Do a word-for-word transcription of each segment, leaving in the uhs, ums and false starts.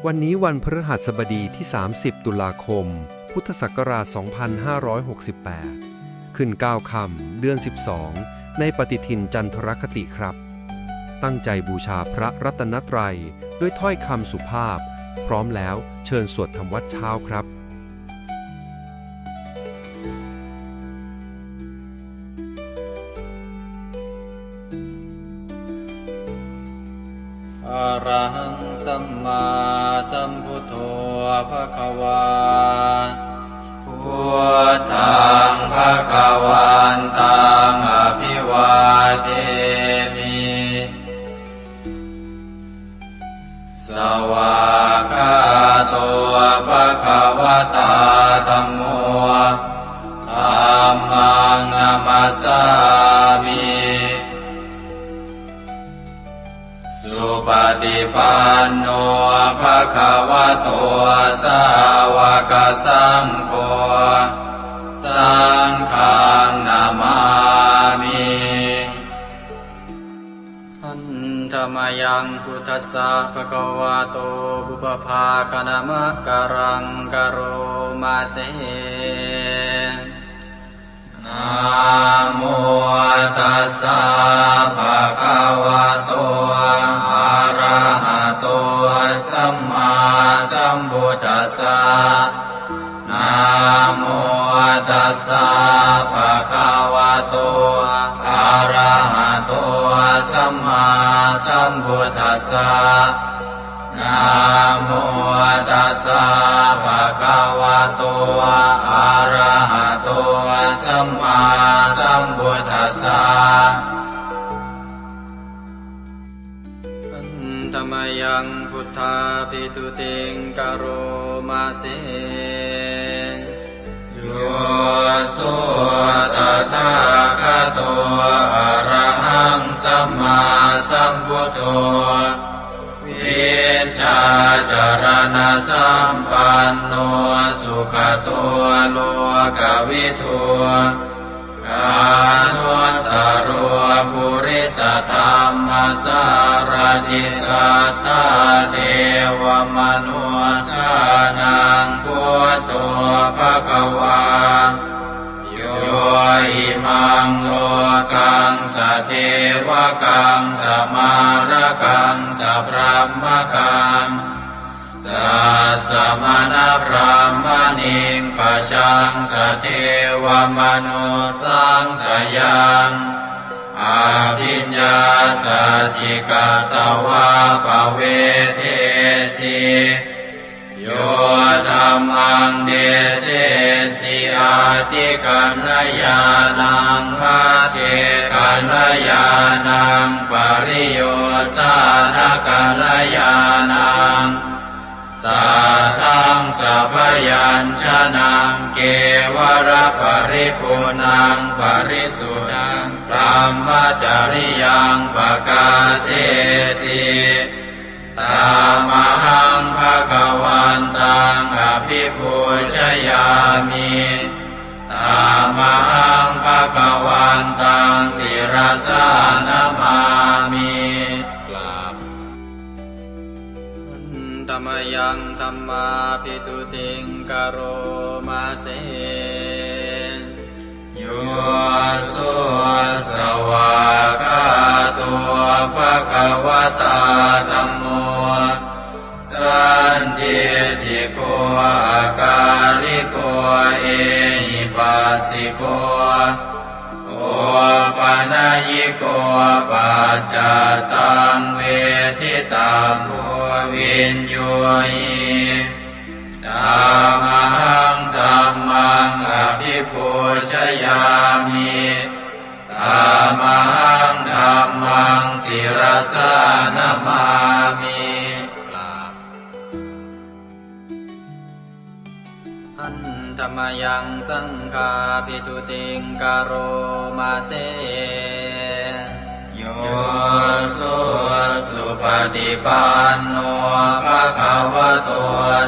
วันนี้วันพฤหัสบดีที่ สามสิบ ตุลาคม พุทธศักราช สองพันห้าร้อยหกสิบแปด ขึ้น เก้า ค่ำ เดือน สิบสอง ในปฏิทินจันทรคติครับ ตั้งใจบูชาพระรัตนตรัยด้วยถ้อยคำสุภาพ พร้อมแล้วเชิญสวดทำวัตรเช้าครับ Arahaṃ sammāsambuddho bhagavā. Buddhaṃ bhagavantaṃ abhivādemi. Svākkhāto bhagavatā dhammo. Dhammaṃ namassāmi. Supaṭipanno bhagavato sāvakasaṅgho. Saṅghaṃ namāmi. Handa mayaṃ buddhassa bhagavato pubbabhāganamakāraṃ karoma se. Namo tassa bhagavato arahato sammāsambuddhassa. Namo tassa bhagavato arahato sammāsambuddhassa. Namo tassa bhagavato arahato sammāsambuddhassa. Handa mayaṃ buddhābhistutiṃ karoma se. Yo so tathāgato arahaṃ sammāsambuddho, vijjācaraṇasampanno sugato lokavidū, anuttaro purisadammasārathi satthā devamanussānaṃ buddho bhagavā. Yo imaṃ lokaṃ sadevakaṃ samārakaṃ sabrahmakaṃ sassamaṇabrāhmaṇiṃ pajaṃ sadevamanussānaṃ sayaṃ abhiññāsacchikatvā pavedesi. Yo dhammaṃ desesi ādi kalyāṇaṃ majjhe kalyāṇaṃ pariyosāna kalyāṇaṃ sātthaṃ sabyañjanaṃ kevalaparipuṇṇaṃ parisuddhaṃ brahmacariyaṃ pakāsesi. Tamahaṃ bhagavantaṃ abhipūjayāmi. Tamahaṃ bhagavantaṃ sirasā namāmi. กราบ Handa mayaṃ dhammābhistutiṃ karoma se. Yo so svākkhāto bhagavatā dhammo sandiṭṭhiko akāliko ehipassiko opanayiko paccattaṃ veditabbo viññūhi. Tamahaṃ dhammaṃ abhipūjayāmi. Tamahaṃ dhammaṃ sirasā namāmi. กราบ Handa mayaṃ saṅghābhistutiṃ karoma se. Yo so supaṭipanno bhagavato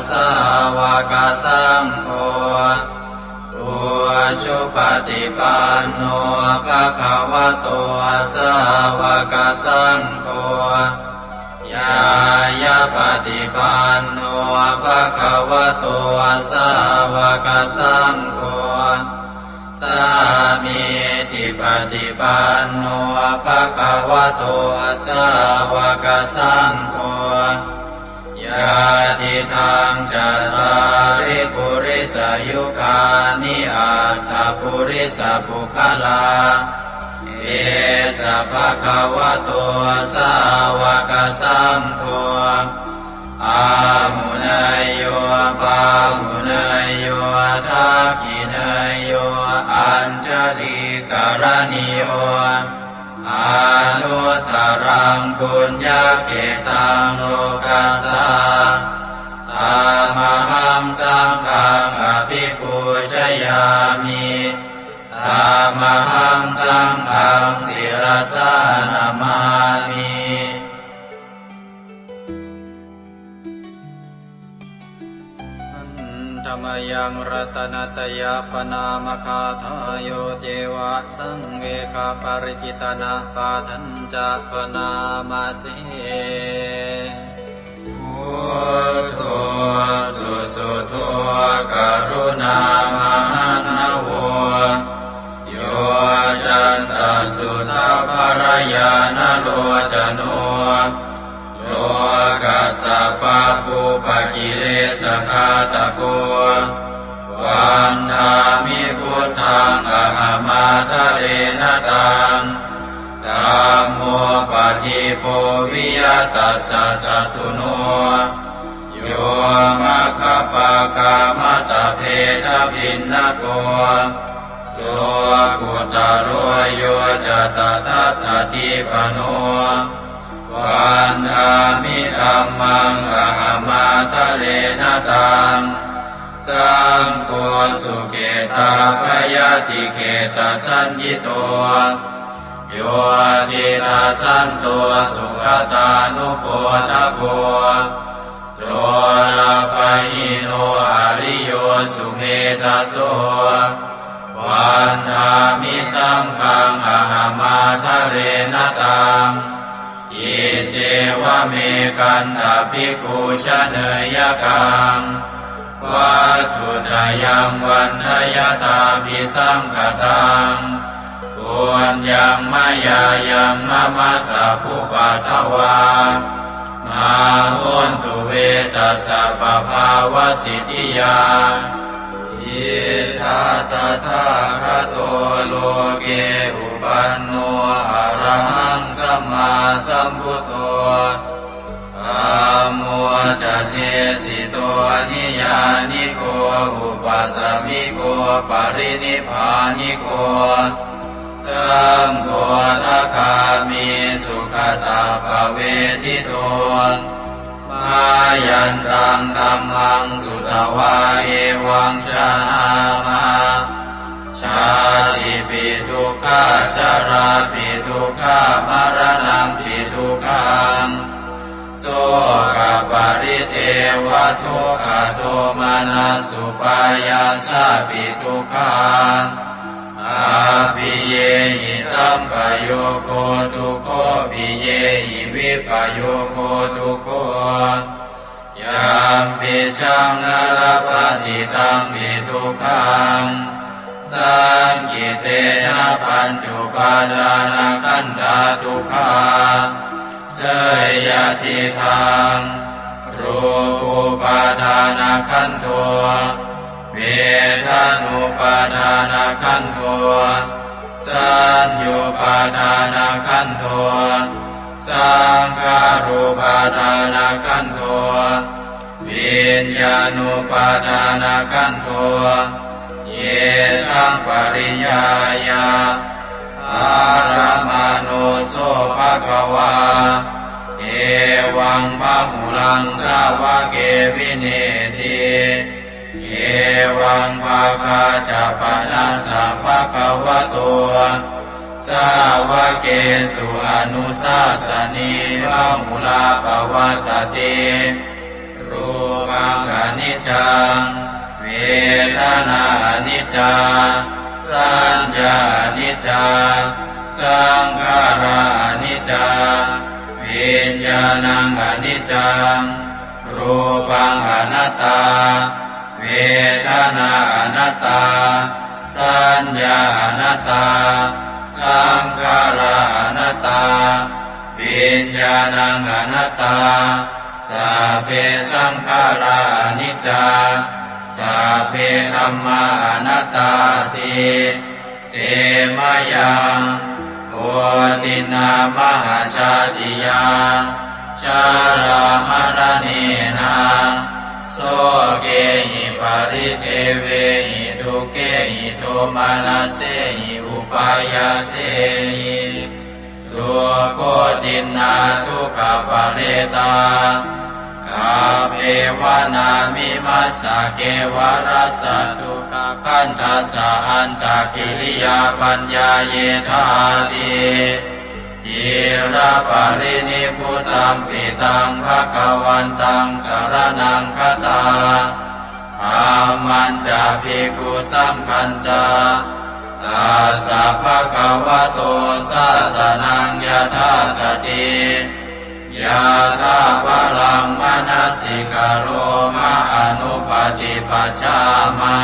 sāvakasaṅgho, ujupaṭipanno bhagavato sāvakasaṅgho, ñāyapaṭipanno bhagavato sāvakasaṅgho, sāmīcipaṭipanno bhagavato sāvakasaṅgho, yadidaṃ cattāri purisayugāni aṭṭha purisapuggalā, esa bhagavato sāvakasaṅgho, āhuneyyo pāhuneyyo dakkhiṇeyyo añjalikaraṇīyo, anuttaraṃ puññakkhettaṃ lokassā. Tamahaṃ saṅghaṃ abhipūjayāmi. Tamahaṃ saṅghaṃ sirasā namāmi. Handa mayaṃ ratanattayappaṇāmagāthāyo ceva saṃvegaparikittanapāṭhañca bhaṇāma se. Buddho susuddho karuṇāmahaṇṇavo, yoccantasuddhaparañāṇalocano, lokassa pāpūpakilesaghātako, vandāmi buddhaṃ ahamādarena taṃ. Dhammo padīpo viya tassa satthuno, yo maggapākamatabbhedabhinnako, lokuttaro yo ca tadatthadīpano, vandāmi dhammaṃ ahamādarena taṃ. Saṅgho sukhetabayātikhetasaññito, yo tiṇṇassanto sugatānupodako, lolapahīno ariyo sumedhaso, vandāmi saṅghaṃ ahamādarena taṃ. Iccevamekantabhikkhū janeyyakaṃ, vatthuttayaṃ vandayattābhisaṅkhataṃ, puññaṃ mayā yaṃ mama sabbupaddavā, mā hontu ve tassa pabhāvasiddhiyā. Idha tathāgato loke uppanno arahaṃ sammāsambuddho, dhammo ca desito niyyāniko upasamiko parinibbāniko, saṅgho sakāmi sugatappavedito, mayantaṃ dhammaṃ sutvā evaṃ janāma, jātipi dukkhā jarāpi dukkhā maraṇampi dukkhaṃ, sokaparidevadukkhadomanassupāyāsāpi dukkhaṃ, appiyehi sampayogo dukkho piyehi vippayogo dukkho, yampicchaṃ na labhati tampi dukkhaṃ, saṅkhittena pañcupādānakkhandhā dukkhā. Seyyathīdaṃ, rūpupādānakkhandho, vedanupādānakkhandho, saññupādānakkhandho, saṅkhārupādānakkhandho, viññāṇupādānakkhandho, yesaṃ pariññāya dharamāno so bhagavā, evaṃ bahulaṃ sāvake vineeti, evaṃ bhāgā ca panassa bhagavato sāvakesu anusāsanī bahulā pavattati. Rūpaṃ aniccaṃ, vedanā aniccā, saññā aniccā, Saṅkhārā aniccā, viññāṇaṃ aniccaṃ, rūpaṃ anattā, vedanā anattā, saññā anattā, saṅkhārā anattā, viññāṇaṃ anattā. Sabbe saṅkhārā aniccā, sabbe dhammā anattāti. Te mayaṃ otiṇṇā mahajātiyā, jarāmaraṇena, sokehi paridevehi, dukkhehi domanassehi upāyāsehi. Dukkhotiṇṇā dukkhaparetā, kappeva nāmimassa kevalassa dukkhakhandhassa antakiriyā paññāyethāti. Ciraparinibbutampi taṃ bhagavantaṃ saraṇaṃ gatā, dhammañca bhikkhusaṅghañca, tassa bhagavato sāsanaṃ yathā sati, yathābalaṃ manasikaroma anuppaṭipajjhāma,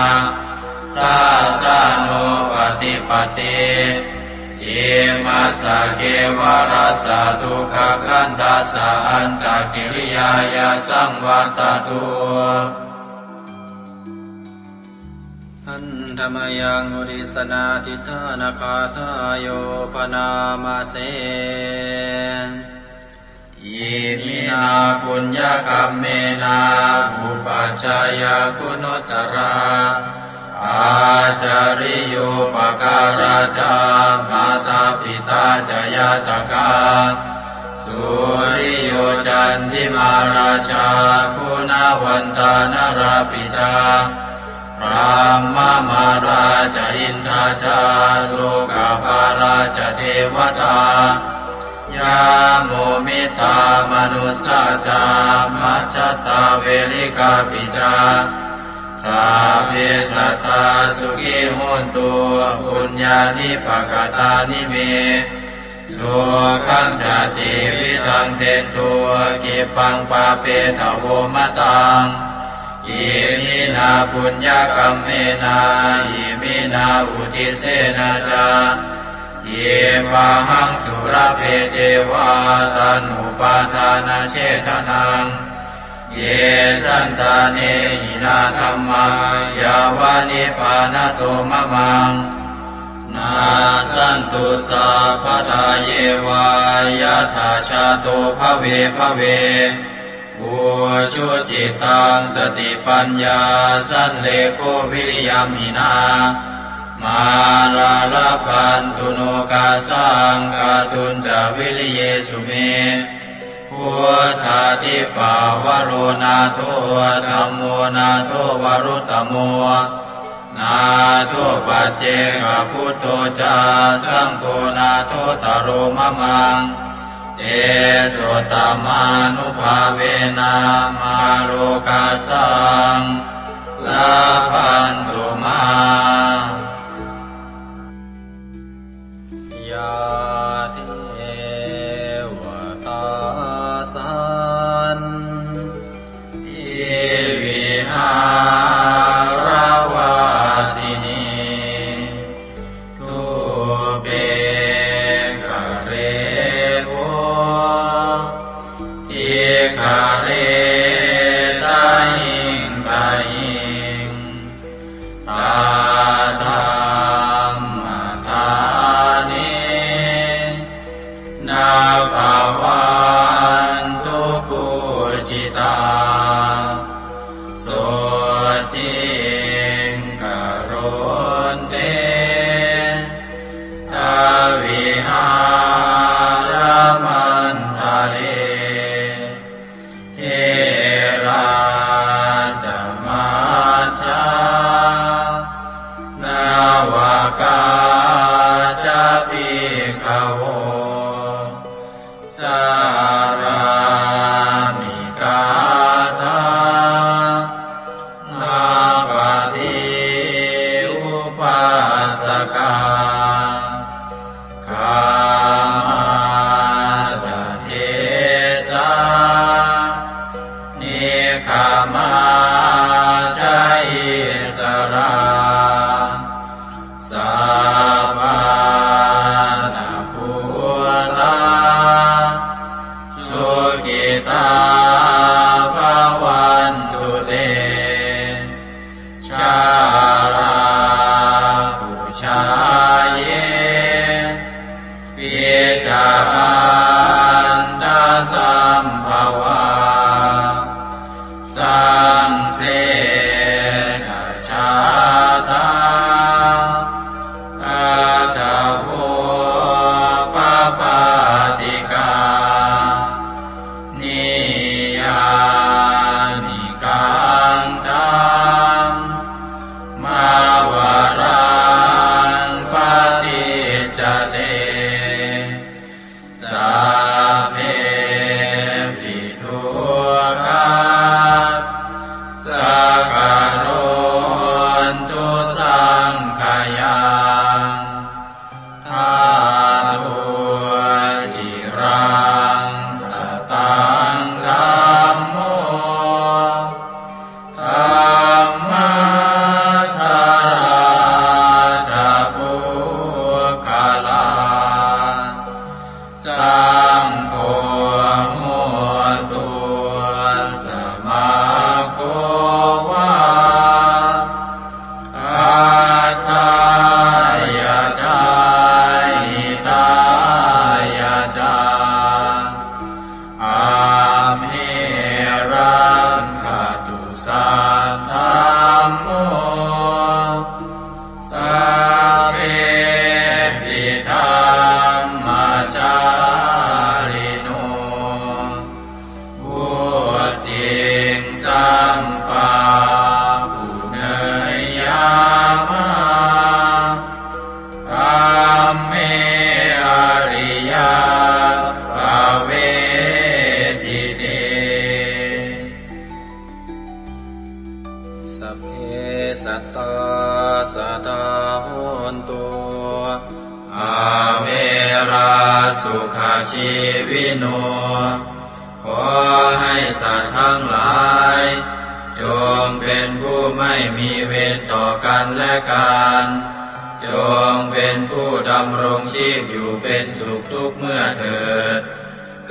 sāsanūppaṭipatti. Imassa kevalassa dukkhakhandhassa antakiriyāya saṃvattatu. Handa mayaṃ uddissanādhiṭṭhānagāthāyo bhaṇāma se. Iminā puññakammena upajjhāyā guṇuttarā, ācariyūpakārā ca mātā pitā ca ñātakā, suriyo candimā rājā guṇavantā narāpi ca, brahmamārā ca indā ca lokapālā ca devatā, yamo mittā manussā ca majjhattā verikāpi ca, sabbe sattā sukhī hontu puññāni pakatāni me. Sukhañca tividhaṃ dentu khippaṃ pāpetha vo mataṃ. Iminā puññakammena iminā uddissena ca khippāhaṃ sulabhe ceva taṇhupādānachedanaṃ. Ye santāne hinā dhammā yāva nibbānato mamaṃ, nassantu sabbadā yeva yattha jāto bhave bhave. Ujucittaṃ satipaññā sallekho viriyamhinā, mārā labhantu nokāsaṃ kātuñca viriyesu me. Buddhādhipavaro nātho, dhammo nātho varuttamo, nātho paccekabuddho ca, saṅgho nāthottaro mamaṃ. Tesottamānubhāvena mārokāsaṃ labhantu mā. Yā devatā santi vihāravāsinī, thūpe ghare bodhighare tahiṃ tahiṃ, tā dhammadānena bhavantu pūjitā. Sotthiṃ karontedha vihāramaṇḍale. Therā ca majjhā navakā ca bhikkhavo, sārāmikā dhammapaṭi upāsakā. ราสุขชีวิโน ขอให้สัตว์ทั้งหลาย จงเป็นผู้ไม่มีเวรต่อกันและกัน จงเป็นผู้ดำรงชีพอยู่เป็นสุขทุกเมื่อเถิด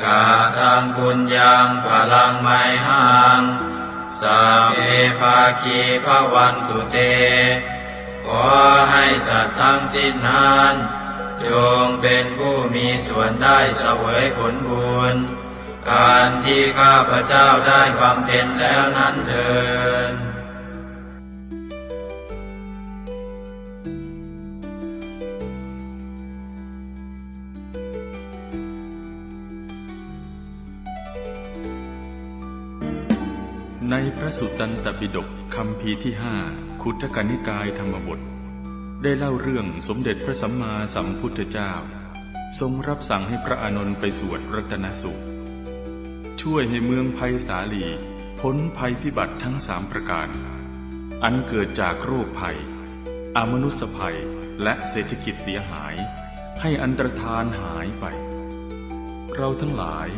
Kataṃ puññaṃ phalaṃ mayhaṃ, sabbe bhāgī bhavantu te. ขอให้สัตว์ทั้งสิ้นนั้น จงเป็นผู้มีส่วนได้เสวยผลบุญ อันที่ข้าพเจ้าได้บำเพ็ญแล้วนั้นเทอญ ในพระสุตตันตปิฎกคัมภีร์ที่ห้า ขุททกนิกายธรรมบท ได้เล่าเรื่องสมเด็จพระสัมมาสัมพุทธเจ้า ทรงรับสั่งให้พระอานนท์ไปสวดรัตนสูตร ช่วยให้เมืองไพศาลีพ้นภัยพิบัติทั้งสามประการ อันเกิดจากโรคภัย อมนุสสภัย และเศรษฐกิจเสียหาย ให้อันตรธานหายไป เราทั้งหลาย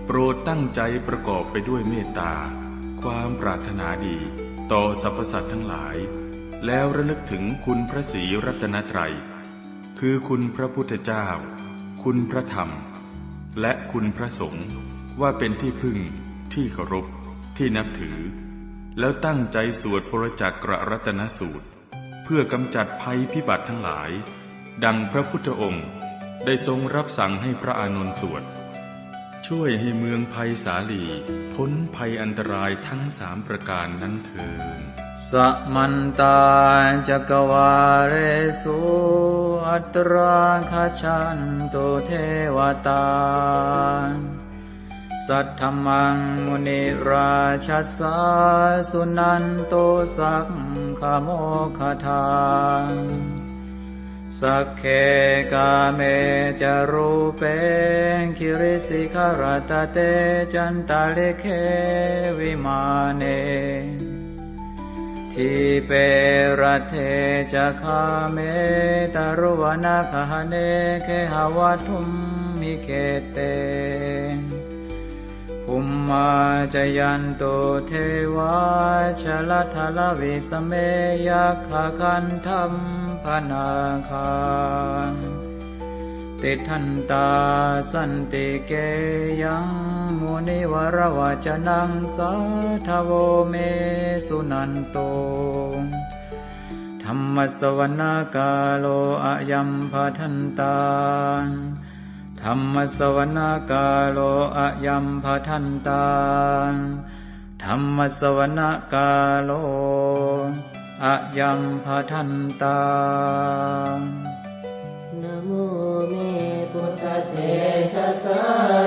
โปรดตั้งใจประกอบไปด้วยเมตตา ความปรารถนาดีต่อสรรพสัตว์ทั้งหลาย แล้วระลึกถึงคุณพระศรีรัตนตรัย คือคุณพระพุทธเจ้า คุณพระธรรม และคุณพระสงฆ์ ว่าเป็นที่พึ่ง ที่เคารพ ที่นับถือ แล้วตั้งใจสวดปรจักกรัตนสูตร เพื่อกำจัดภัยพิบัติทั้งหลาย ดังพระพุทธองค์ได้ทรงรับสั่งให้พระอานนท์สวด ช่วยให้เมืองไพศาลีพ้นภัยอันตรายทั้งสามประการนั้นเทอญ Samantā cakkavāḷesu atrāgacchantu devatā. Saddhammaṃ munirājassa suṇantu saggamokkhadaṃ. Sagge kāme ca rūpe girisikharataṭe cantalikkhe vimāne, dīpe raṭṭhe ca gāme taruvanagahane gehavatthumhi khette, bhummā cāyantu devā jalathalavisame yakkhagandhabbanāgā, tiṭṭhantā santike yaṃ munivaravacanaṃ sādhavo me suṇantu. Dhammassavanakālo ayambhadantā. Dhammassavanakālo ayambhadantā. Dhammassavanakālo ayambhadantā. Namo me buddhatejasā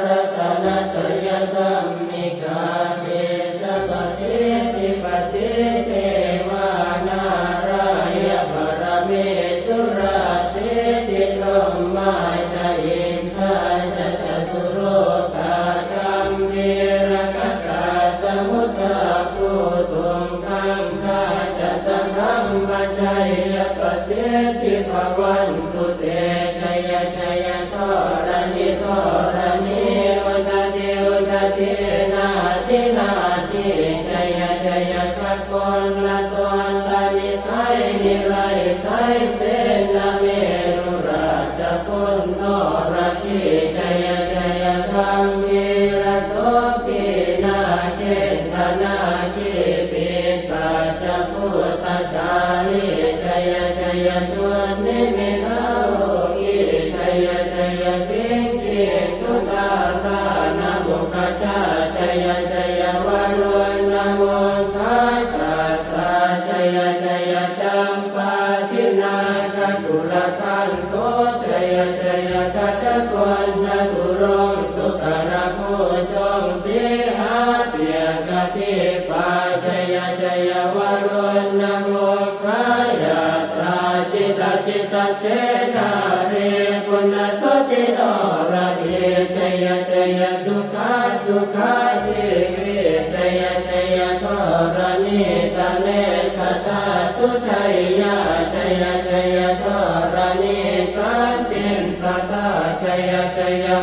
ratanattayadhammikā tejapasiddhi pasīdevā nārāyaparamesurā siddhibrahmā ca indā ca catulokā gambhīrakkhakā samuddā bhūtuṃ gaṅgā ca sabrahmajayapasiddhi bhavantu te. Jaya jaya dharaṇi dharaṇī udadhi udadhī nadi nadī. Jaya jaya gagonlatonlanisai niraisai senameru rājabala noradī. Jaya jaya gambhīrasombhī nāgendanāgī pisācabhūtajālī. Jaya jaya dunnimittarogī. Jaya jaya siṅgī sudādānamukhajā. Jaya jaya varuṇṇamukhasātrā. Jaya jaya campādināgakulagantho. Jaya jaya gajagonnaturaṅga sukarabhujaṅga sīhabyagghadīpā. Jaya jaya varuṇṇamukhayātrā. Jita jita khedābhipuna jotinoradī. Jaya jaya sukhā sukhā jīvī. Jaya jaya dharaṇītale sadā sujayyā. Jaya jaya dharaṇī santin sadā. Jaya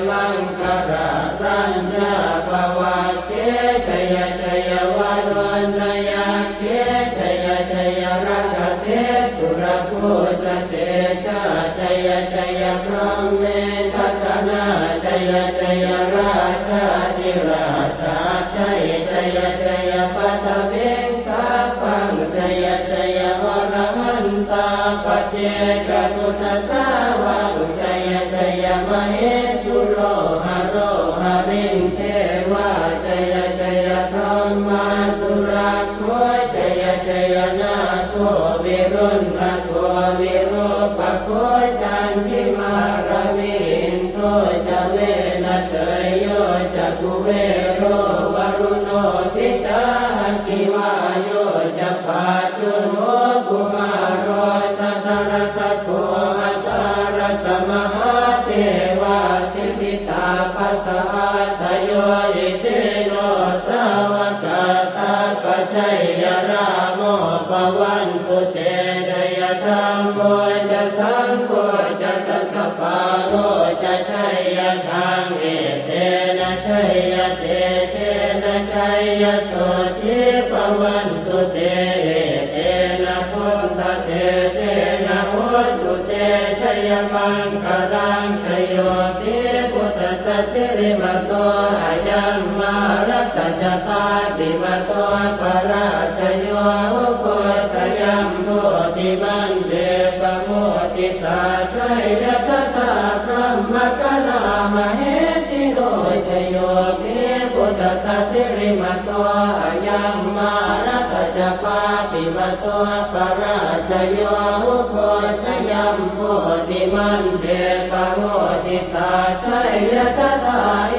maṅkarāraññā bhavagge jaya jaya varuṇṇayakkhe jaya jaya rakkhase surabhūjatejā jaya jaya brahmendagaṇā jaya jaya rājādhirājasājjai jaya jaya paṭhaviṃ sabbaṃ jaya jaya arahantā paccekabuddhasāvaṃ jaya jaya mahesuro haro harindevā jaya jaya brahmā surakkho jaya jaya nāgo viruḷhako virūpakkho candimā ravi indo ca venateyyo ca kuvero varuṇopi ca aggi vāyo ca pājuṇho kumāro dhataraṭṭhako aṭṭhārasa mahādevā siddhitāpasaādayo isino sāvakā sabbā jaya rāmo bhavantu te jaya dhammo ca saṅgho ca dasapālo ca jaya dhamme etena jaya tejena jaya sotthī bhavantu te etena buddhatejena hotu te jayamaṅgalaṃ jayo hi buddhassa sirīmato ayaṃ mārassa ca pāpimato parājayo ugghosayuṃ bodhimaṇḍe pamoditā jaya tadā brahmagaṇā mahesino jayo hi buddhassa sirīmato ayaṃ mārassa ca pāpimato parājayo ugghosayuṃ bodhimaṇḍe pamoditā jaya tadā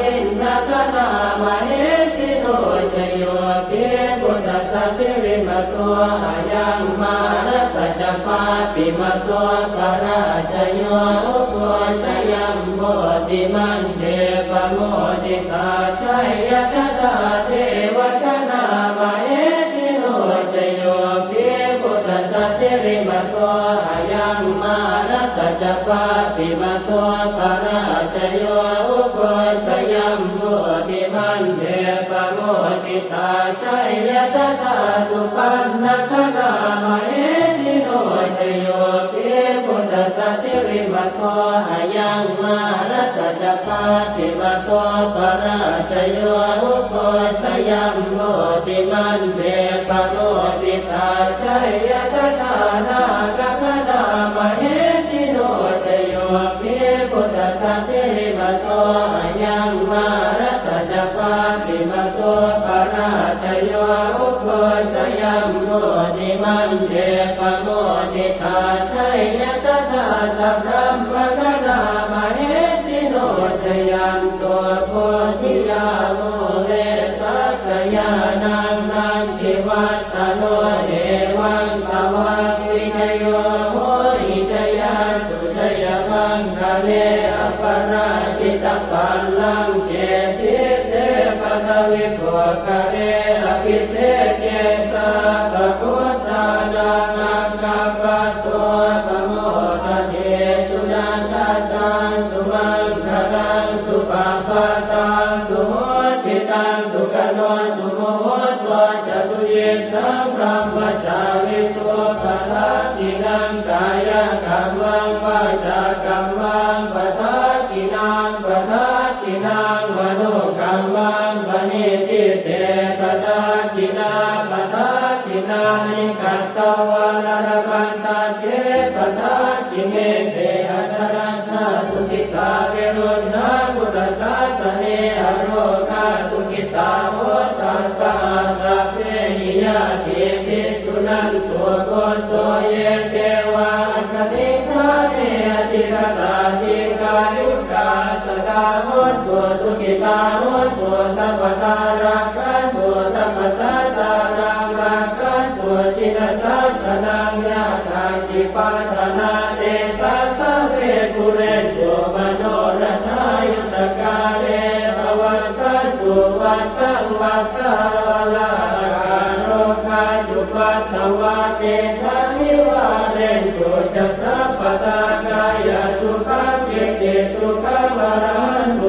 indagaṇā mahesino jayo hi buddhassa sirīmato ayaṃ mārassa ca pāpimato parājayo ugghosayuṃ bodhimaṇḍe pamoditā jaya tadā devagaṇā mahesino jayo hi buddhassa sirīmato ayaṃ mārassa ca pāpimato parājayo ugghosayuṃ bodhimaṇḍe pamoditā jaya tadā supaṇṇagaṇā mahesino jayo hi buddhassa sirīmato ayaṃ mārassa ca pāpimato parājayo ugghosayuṃ bodhimaṇḍe pamoditā jaya tadā nāgagaṇā mahesino jayo hi buddhassa sirīmato ayaṃ mārassa ca pāpimato parājayo ugghosayuṃ bodhimaṇḍe pamoditā jaya tadā sabrahmagaṇā mahesino jayanto bodhiyā mūle sakyānaṃ nandivaḍ ḍhano evaṃ tvaṃ vijayo hohi jayassu jayamaṅgale aparājitapallaṅke sīse paṭhavipokkhare abhiseke sabbabuddhānaṃ aggappatto pamodati. Sunakkhattaṃ sumaṅgalaṃ supabhātaṃ suhuṭṭhitaṃ sukhaṇo sumuhutto ca suyiṭṭhaṃ brahmacārisu padakkhiṇaṃ kāyakammaṃ vācākammaṃ padakkhiṇaṃ padakkhiṇaṃ manokammaṃ paṇidhī te padakkhiṇā padakkhiṇāni katvāna labhantatthe padakkhiṇe. Te atthaladdhā sukhitā viruḷhā buddhasāsane arogā sukhitā hotha saha sabbehi ñātibhi. Suṇantu bhonto ye devā asmiṃ ṭhāne adhigatā dīghāyukā sadā hontu sukhitā hontu sabbadā rakkhantu sabbasattānaṃ rakkhantu jinasāsanaṃ. Yā kāci patthanā tesaṃ sabbe pūrentu manorathā yuttakāle pavassantu vassaṃ vassāvalāhakā. Rogā cupaddavā tesaṃ nivārentu ca sabbadā. Kāyasukhaṃ cittisukhaṃ arahantu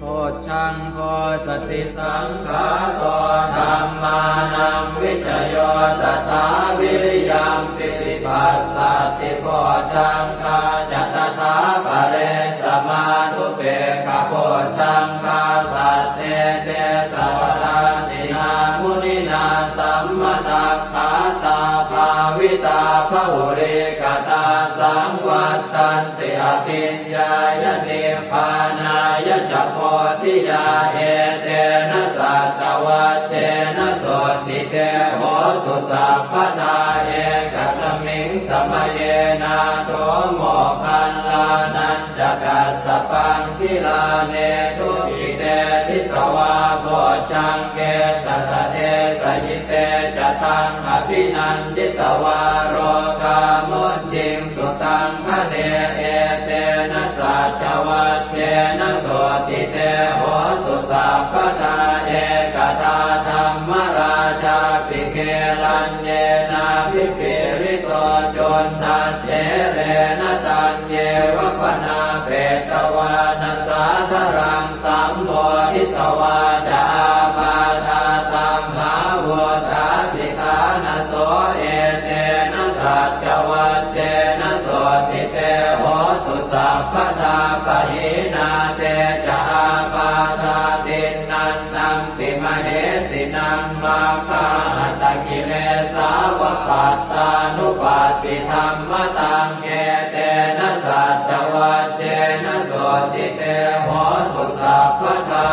Bojjhaṅgo satisaṅkhāto dhammānaṃ vicayo tathā viriyampīti passaddhi bojjhaṅgā ca tathāpare samādhupekkhabojjhaṅgā sattete sabbadassinā muninā sammadakkhātā bhāvitā bahulīkatā saṃvattanti abhiññāya nibbānāya ca bodhiyā etena saccavajjena sotthi te hotu sabbadā. Ekasmiṃ samaye nātho moggallānañca kassapaṃ gilāne dukkhite disvā bojjhaṅge satta desayi te ca taṃ abhinanditvā rogā mucciṃsu taṃ khaṇe etena saccavajjena sotthi te hotu sabbadā. Ekadā dhammarājāpi gelaññenābhipīḷito cundattherena taññeva bhaṇāpetvāna sādaraṃ sammoditvā ca ābādhā tamhā vuṭṭhāsi ṭhānaso etena saccavajjena sotthi te hotu sabbadā. Pahīnā te ca ābādhā tiṇṇannampi mahesinaṃ maggāhatakilesāva pattānuppattidhammataṃ etena saccavajjena sotthi te hotu sabbadā.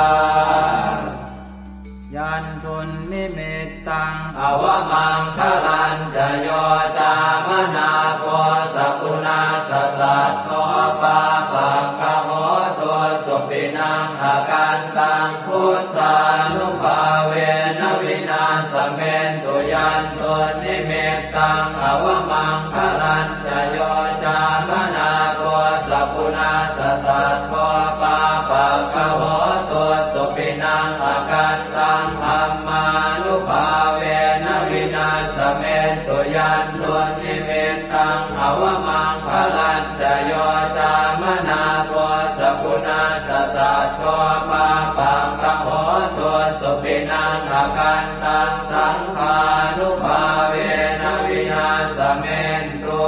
Yandunnimittaṃ avamaṅgalañca yo cāmanāpo sakuṇassa saddo pāpaggaho dussupinaṃ akantaṃ buddhānubhāvena vināsamentu. Yandunnimittaṃ avamaṅgalañca yo cāmanāpo sakuṇassa saddo pāpaggaho dussupinaṃ akantaṃ dhammānubhāvena vināsamentu. Yandunnimittaṃ avamaṅgalañca yo cāmanāpo sakuṇassa saddo pāpaggaho dussupinaṃ akantaṃ saṅghānubhāvena vināsamentu.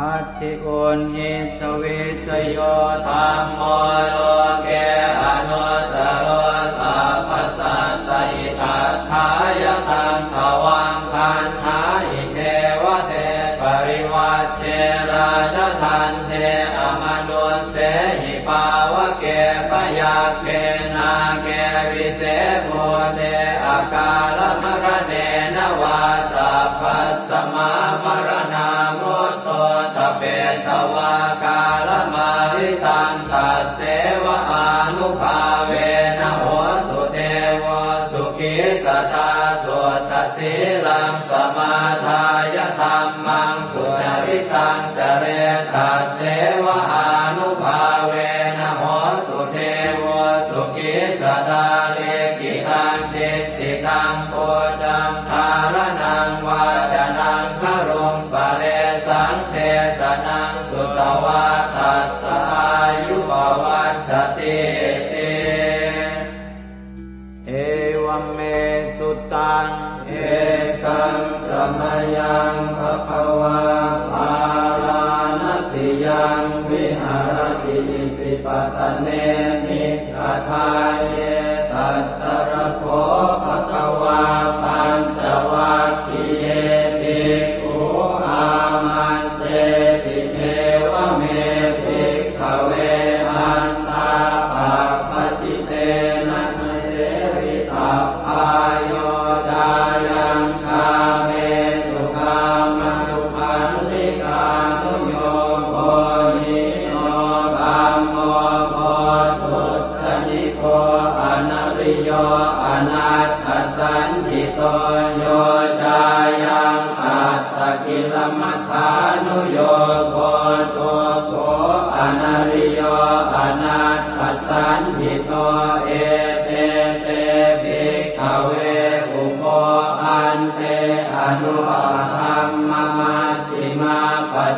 Atthi uṇhissa vijayo dhammo loke anuttaro sabbasattahitatthāya taṃ tvaṃ vandāhi devate. Parivajje rājadaṇḍe amanussehi pāvake byagghe nāge vise bhūte akālamaraṇena vā sabbasmā maraṇā mutto ṭhapetvā kālamāritaṃ tasseva ānubhāvena hotu devo sukhī sadā. Suddhasīlaṃ samādāya dhammaṃ sucaritaṃ care tasseva ānubhāvena hotu devo sukhī sadā. Likkhitaṃ cintitaṃ pūjaṃ dhāraṇaṃ vācanaṃ garuṃ paresaṃ desanaṃ sutvā tassa āyu pavaḍḍhatīti. Evaṃ me sutaṃ. Ekaṃ samayaṃ bhagavā bārāṇasiyaṃ viharati isipatane migadāye. Tatra kho bhagavā pañcavaggiye bhikkhū āmantesi: Evaṃ me bhikkhave antā pabbajitena na sevitabbā yo cāyaṃ kāmesu kāmasukhallikānuyogo hīno gammo pothujjaniko anariyo anatthasañhito yo cāyaṃ attakilamathānuyogo dukkho anariyo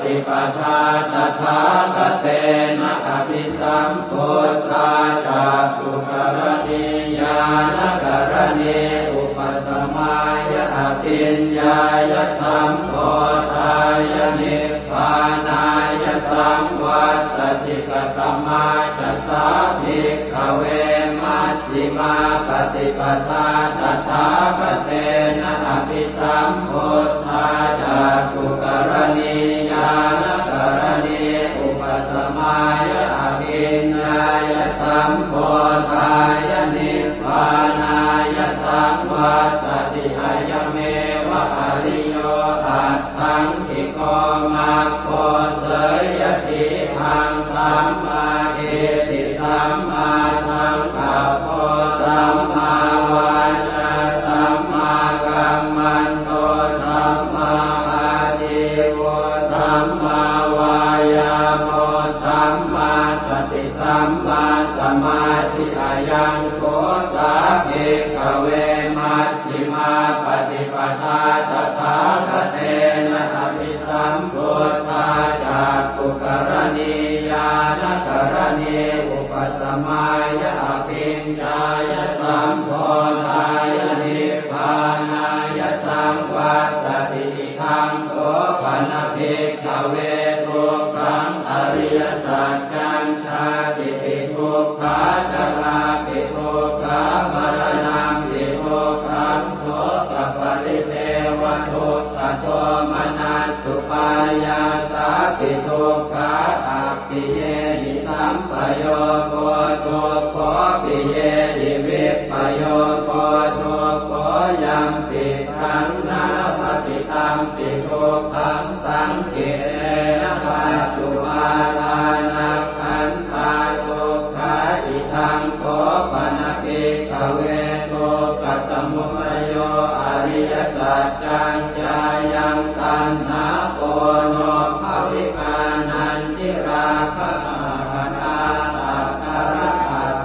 paṭipadā tathāgatena abhisambuddhā cakkhukaraṇī ñāṇakaraṇī upasamāya abhiññāya sambodhāya nibbānāya saṃvattati. Katamā ca sā bhikkhave maj jhimā paṭipadā tathāgatena abhisambuddhā cakkhukaraṇī ñāṇakaraṇī upasamāya abhiññāya sambodhāya nibbānāya saṃvattati. Ayameva ariyo aṭṭhaṅgiko maggo. Seyyathīdaṃ: sammādiṭṭhi sammāsaṅkappo sammāvācā sammākammanto sammāājīvo sammāvāyāmo sammāsati sammāsamādhi. Ayaṃ kho sā bhikkhave majjhimā paṭipadā tathāgatena abhi sambuddhā cakkhukaraṇī ñāṇakaraṇī upasamāya abhiññāya sambodhāya nibbānāya saṃvattati. Idaṃ kho pana bhikkhave dukkhaṃ ariyasaccaṃ: jātipi dukkhā jarāpi dukkhā maraṇampi dukkhaṃ sokaparidevadukkhadomanassupāyāsāpi dukkhā appiyehi sampayogo dukkho piyehi vippayogo dukkho yampicchaṃ na labhati tampi dukkhaṃ saṅkhittena pañcupādānakkhandhā dukkhā. Idaṃ kho pana bhikkhave dukkhasamudayo ariyasaccaṃ: jāyaṃ taṇhā ponobbhavikā nandirāgasahagatā tatra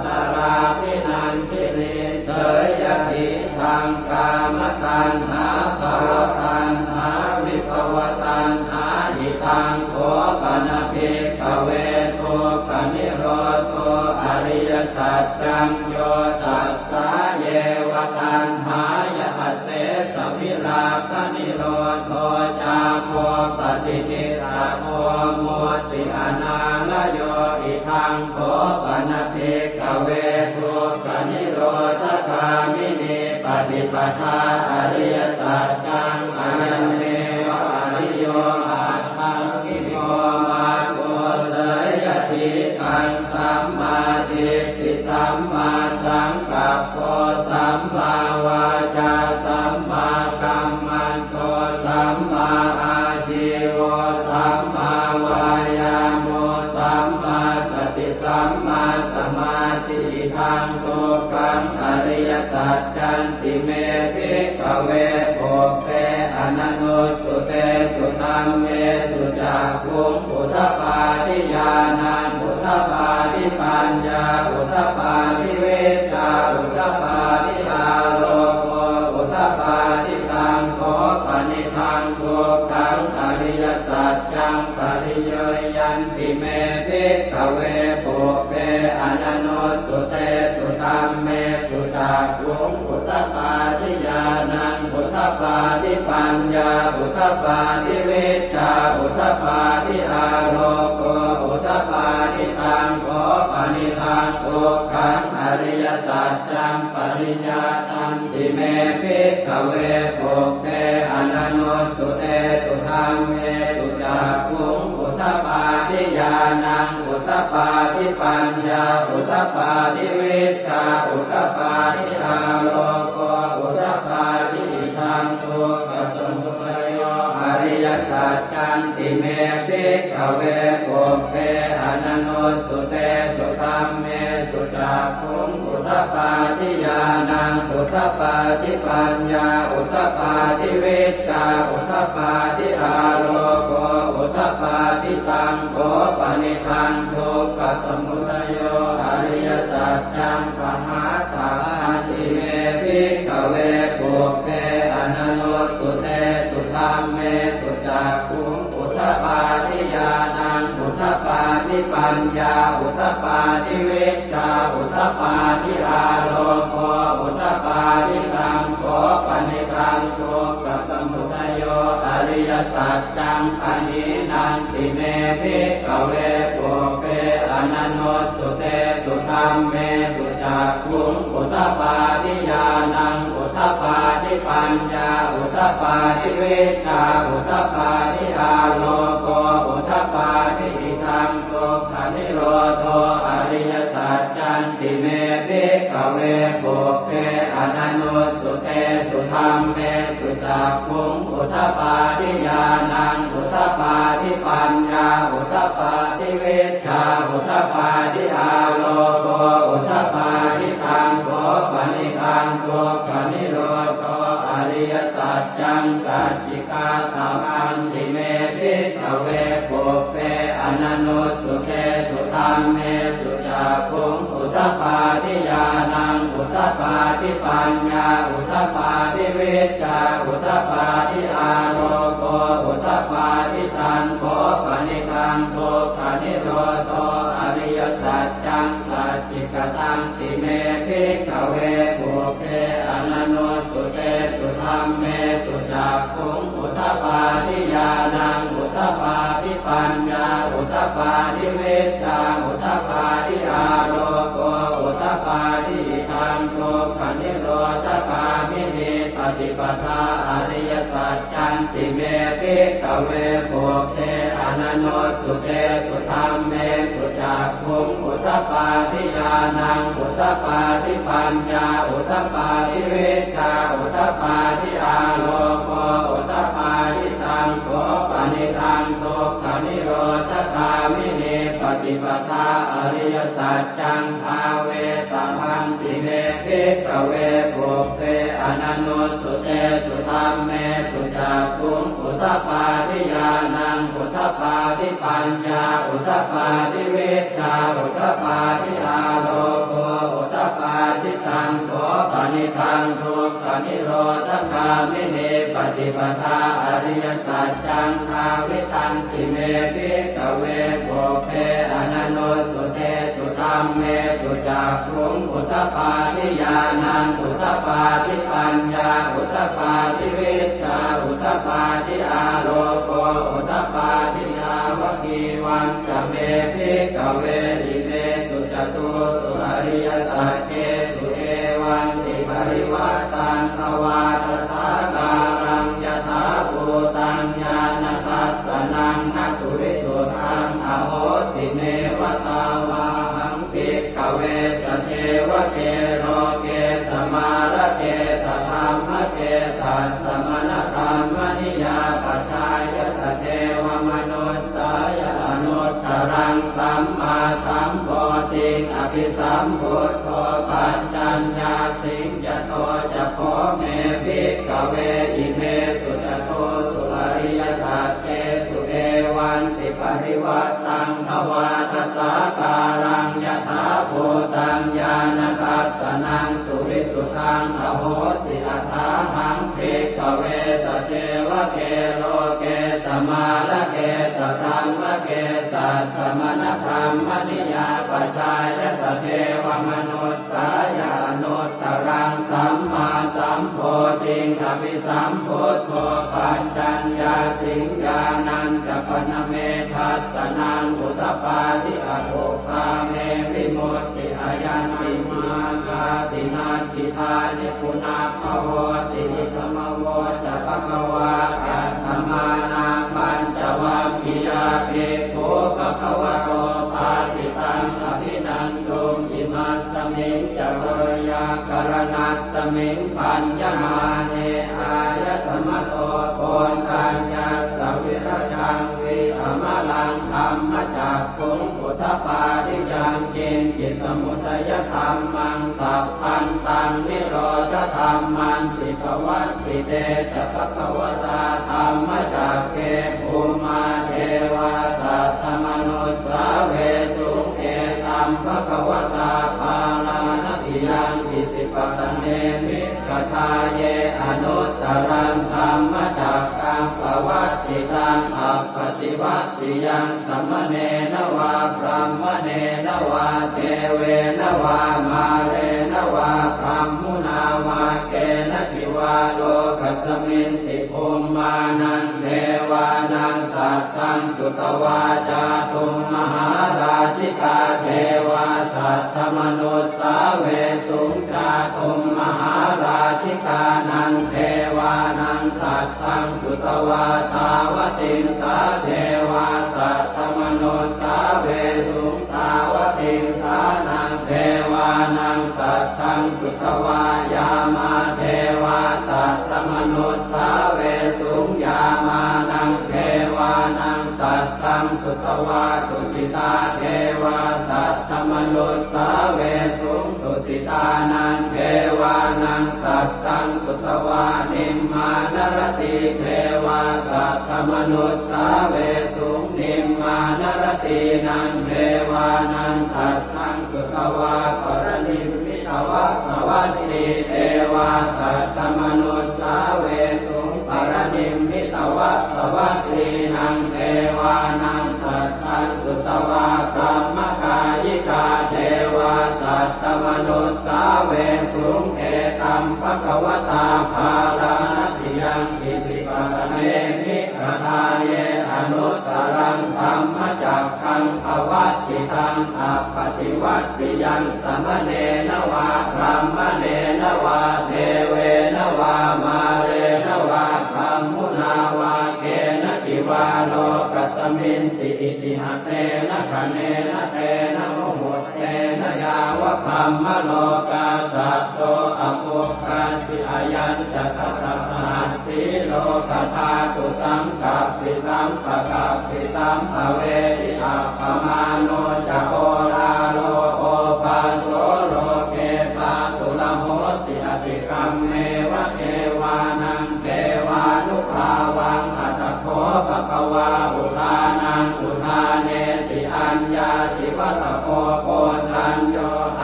tatrābhinandinī. Seyyathīdaṃ: kāmataṇhā bhavataṇhā vibhavataṇhā. Idaṃ kho pana bhikkhave dukkhanirodho ariyasaccaṃ: yo tassāyeva taṇhāya asesavirāganirodho cāgo paṭinissaggo mutti anālayo. Idaṃ kho pana bhikkhave dukkhanirodhagāminī paṭipadā ariyasaccaṃ: ayameva ariyo aṭṭhaṅgiko maggo. Seyyathīdaṃ: sammādiṭṭhi sammāsaṅkappo sammāvācā sammākammanto sammāājīvo sammāvāyāmo sammāsati sammāsamādhi. Idaṃ dukkhaṃ ariyasaccanti me bhikkhave pubbe ananussutesu dhammesu cakkhuṃ udapādi ñāṇaṃ udapādi paññā udapādi vijjā udapādi āloko udapādi. Taṃ kho panidaṃ dukkhaṃ ariyasaccaṃ pariññeyyanti me bhikkhave pubbe ananussutesu dhammesu cakkhuṃ udapādi ñāṇaṃ udapādi paññā udapādi vijjā udapādi āloko udapādi. Taṃ kho panidaṃ dukkhaṃ ariyasaccaṃ pariññātanti me bhikkhave pubbe ananussutesu dhammesu cakkhuṃ udapādi ñāṇaṃ udapādi paññā udapādi vijjā udapādi āloko udapādi. Idaṃ dukkhasamudayo ariyasaccanti me bhikkhave pubbe ananussutesu dhammesu cakkhuṃ udapādi ñāṇaṃ udapādi paññā udapādi vijjā udapādi āloko udapādi. Taṃ kho panidaṃ dukkhasamudayo ariyasaccaṃ pahātabbanti me bhikkhave pubbe ananussutesu dhammesu cakkhuṃ udapādi ñāṇaṃ udapādi paññā udapādi vijjā udapādi āloko udapādi. Taṃ kho panidaṃ dukkhasamudayo ariyasaccaṃ pahīnanti me bhikkhave pubbe ananussutesu dhammesu cakkhuṃ udapādi ñāṇaṃ udapādi paññā udapādi vijjā udapādi āloko udapādi. Idaṃ dukkhanirodho ariyasaccanti me bhikkhave pubbe ananussutesu dhammesu cakkhuṃ udapādi ñāṇaṃ udapādi paññā udapādi vijjā udapādi āloko udapādi. Taṃ kho panidaṃ dukkhanirodho ariyasaccaṃ sacchikātamanti me bhikkhave pubbe ananussutesu dhammesu cakkhuṃ udapādi ñāṇaṃ udapādi paññā udapādi vijjā udapādi āloko udapādi. Taṃ kho panidaṃ dukkhanirodho ariyasaccaṃ sacchikatanti me bhikkhave pubbe ananussutesu dhammesu cakkhuṃ udapādi ñāṇaṃ udapādi paññā udapādi vijjā udapādi āloko udapādi. Idaṃ dukkhanirodhagāminī paṭipadā ariyasaccanti me bhikkhave pubbe ananussutesu dhammesu cakkhuṃ udapādi ñāṇaṃ udapādi paññā udapādi vijjā udapādi āloko udapādi. Taṃ kho panidaṃ dukkhanirodhagāminī paṭipadā ariyasaccaṃ bhāvetabbanti me bhikkhave pubbe ananussutesu dhammesu cakkhuṃ udapādi ñāṇaṃ udapādi paññā udapādi vijjā udapādi āloko udapādi. Taṃ kho panidaṃ dukkhanirodhagāminī paṭipadā ariyasaccaṃ bhāvitanti me bhikkhave pubbe ananussutesu dhammesu cakkhuṃ udapādi ñāṇaṃ udapādi paññā udapādi vijjā udapādi āloko udapādi. Yāvakīvañca me bhikkhave imesu catūsu ariyasaccesu evantiparivaṭṭaṃ dvādasākāraṃ yathābhūtaṃ ñāṇadassanaṃ na suvisuddhaṃ ahosi. Neva tāvāhaṃ bhikkhave sadevake loke samārake sadhammake sassamaṇabrāhmaṇiyā pajāya sadevamanussāya anuttaraṃ sammāsambodhiṃ abhisambuddho paccaññāsiṃ. Yato ca kho me bhikkhave imesu catūsu ariyasaccesu evantiparivaṭṭaṃ dvādasākāraṃ yathābhūtaṃ ñāṇadassanaṃ suvisuddhaṃ ahosi. Athāhaṃ bhikkhave sadevake loke samārake sadhammake sassamaṇabrāhmaṇiyā pajāya sadevamanussāya anuttaraṃ sammāsambodhiṃ abhisambuddho paccaññāsiṃ. Ñāṇañca pana me dassanaṃ udapādi akuppā me vimutti ayaṃ nibbānāti natthi dāni punabbhavoti. Idamavoca bhagavā. Attamanā pañcavaggiyā bhikkhū bhagavato bhāsitaṃ abhinanduṃ. Imasmiñca veyyākaraṇasmiṃ bhaññamāne āyasmato Koṇḍaññassa virajaṃ vītamalaṃ dhammacakkhuṃ udapādi yaṅkiñci samudayadhammaṃ sabbantaṃ nirodhadhammanti. Pavattite ca bhagavatā dhammacakke bhummā devā saddamanussāvesuṃ: Etaṃ bhagavatā Bārāṇasiyaṃ Isipatane Migadāye anuttaraṃ dhammacakkaṃ pavattitaṃ taṃ appaṭivattiyaṃ samaṇena vā brāhmaṇena vā devena vā mārena vā brahmunā vā kenaci vā lokasminti bhummānaṃ devānaṃ saddaṃ sutvā cātummahārājikā devā saddamanussāvesuṃ. Cātummahārājikānaṃ devānaṃ saddaṃ sutvā tāvatiṃsā devā saddamanussāvesuṃ. Tāvatiṃsānaṃ devānaṃ saddaṃ sutvā yāmā devā saddamanussāvesuṃ. Yāmānaṃ devānaṃ saddaṃ sutvā tusitā devā saddamanussāvesuṃ. Tusitānaṃ devānaṃ saddaṃ sutvā nimmānaratī devā saddamanussāvesuṃ. Nimmānaratīnaṃ devānaṃ saddaṃ sutvā paranimmitavasavatī devā saddamanussāvesuṃ. Paranimmitavasavattīnaṃ devānaṃ saddaṃ sutvā brahmakāyikā devā saddamanussāvesuṃ. Etaṃ bhagavatā bārāṇasiyaṃ isipatane migadāye anuttaraṃ dhammacakkaṃ pavattitaṃ appaṭivattiyaṃ samaṇena vā brāhmaṇena vā devena vā mārena vā brahmunā vā kenaci vā lokasminti. Itiha tena khaṇena tena muhuttena yāva brahmalokā saddo abbhuggacchi. Ayañca dasa sahassī lokadhātu saṅkappi sampakappi sampavedhi. Appamāṇo ca oḷāro obhāso loke pāturahosi atikammeva devānaṃ devānubhāvaṃ. Atha kho bhagavā udānaṃ udānesi: Aññāsi vata bho Koṇḍañño,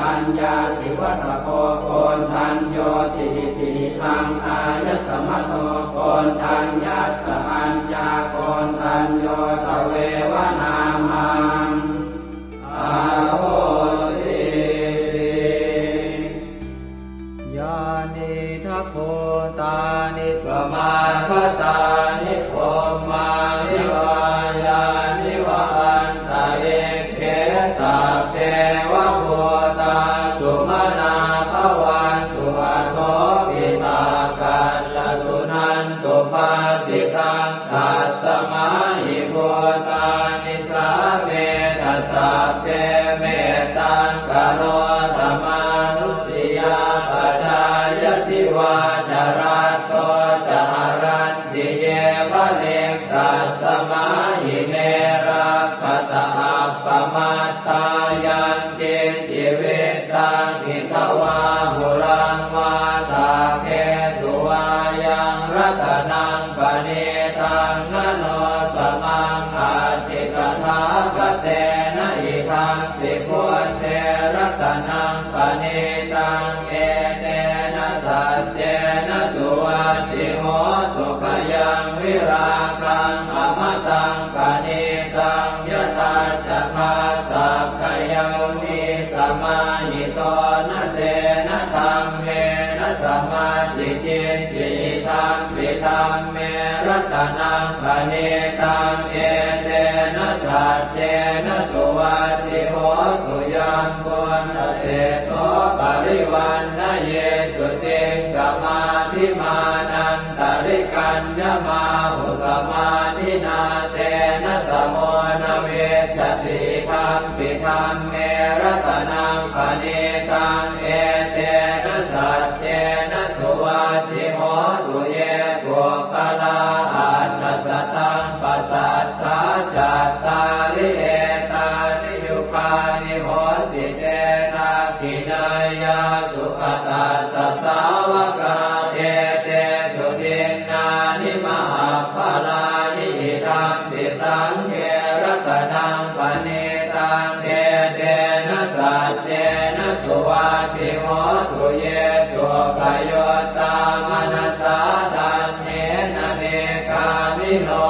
aññāsi vata bho Koṇḍaññoti. Itihidaṃ āyasmato Koṇḍaññassa aññākoṇḍañño tveva nāmaṃ ahosīti. Yānīdha bhūtāni samāgatāni bhummāni vā yāni va antalikkhe sabbeva bhūtā sumanā bhavantu athopi sakkacca suṇantu bhāsitaṃ. Tasmā hi bhūtā nisāmetha sabbe mettaṃ karotha mānusiyā pajāya divā ca ratto ca haranti ye baliṃ. Tasmā hi ne rakkhatha appamattā yaṃ kiñci vittaṃ idha vā huraṃ vā saggesu vā yaṃ ratanaṃ paṇītaṃ na no samaṃ atthi tathāgatena. Idampi buddhe ratanaṃ paṇītaṃ etena saccena suvatthi hotu. Khayaṃ virāgaṃ amataṃ paṇītaṃ yadajjhagā sakyamunī samāhito na tena dhammena samatthi kiñci. Idampi dhamme ratanaṃ paṇītaṃ etena saccena suvatthi hotu. Yambuddhaseṭṭho parivaṇṇayī suciṃ samādhimānan tarikaññamāhu samādhinā tena samo na vijjati. Idampi dhamme ratanaṃ paṇītaṃ etena saccena suvatthi hotu. Ye puggalā aṭṭha sataṃ pasaṭṭhā cattāri etāni yugāni honti te dakkhiṇeyyā sugatassa sāvakā etesu dinnāni mahapphalāni. Idampi saṅghe ratanaṃ paṇītaṃ etena saccena suvatthi hotu. Ye suppayuttā manasā daḷhena nikkāmino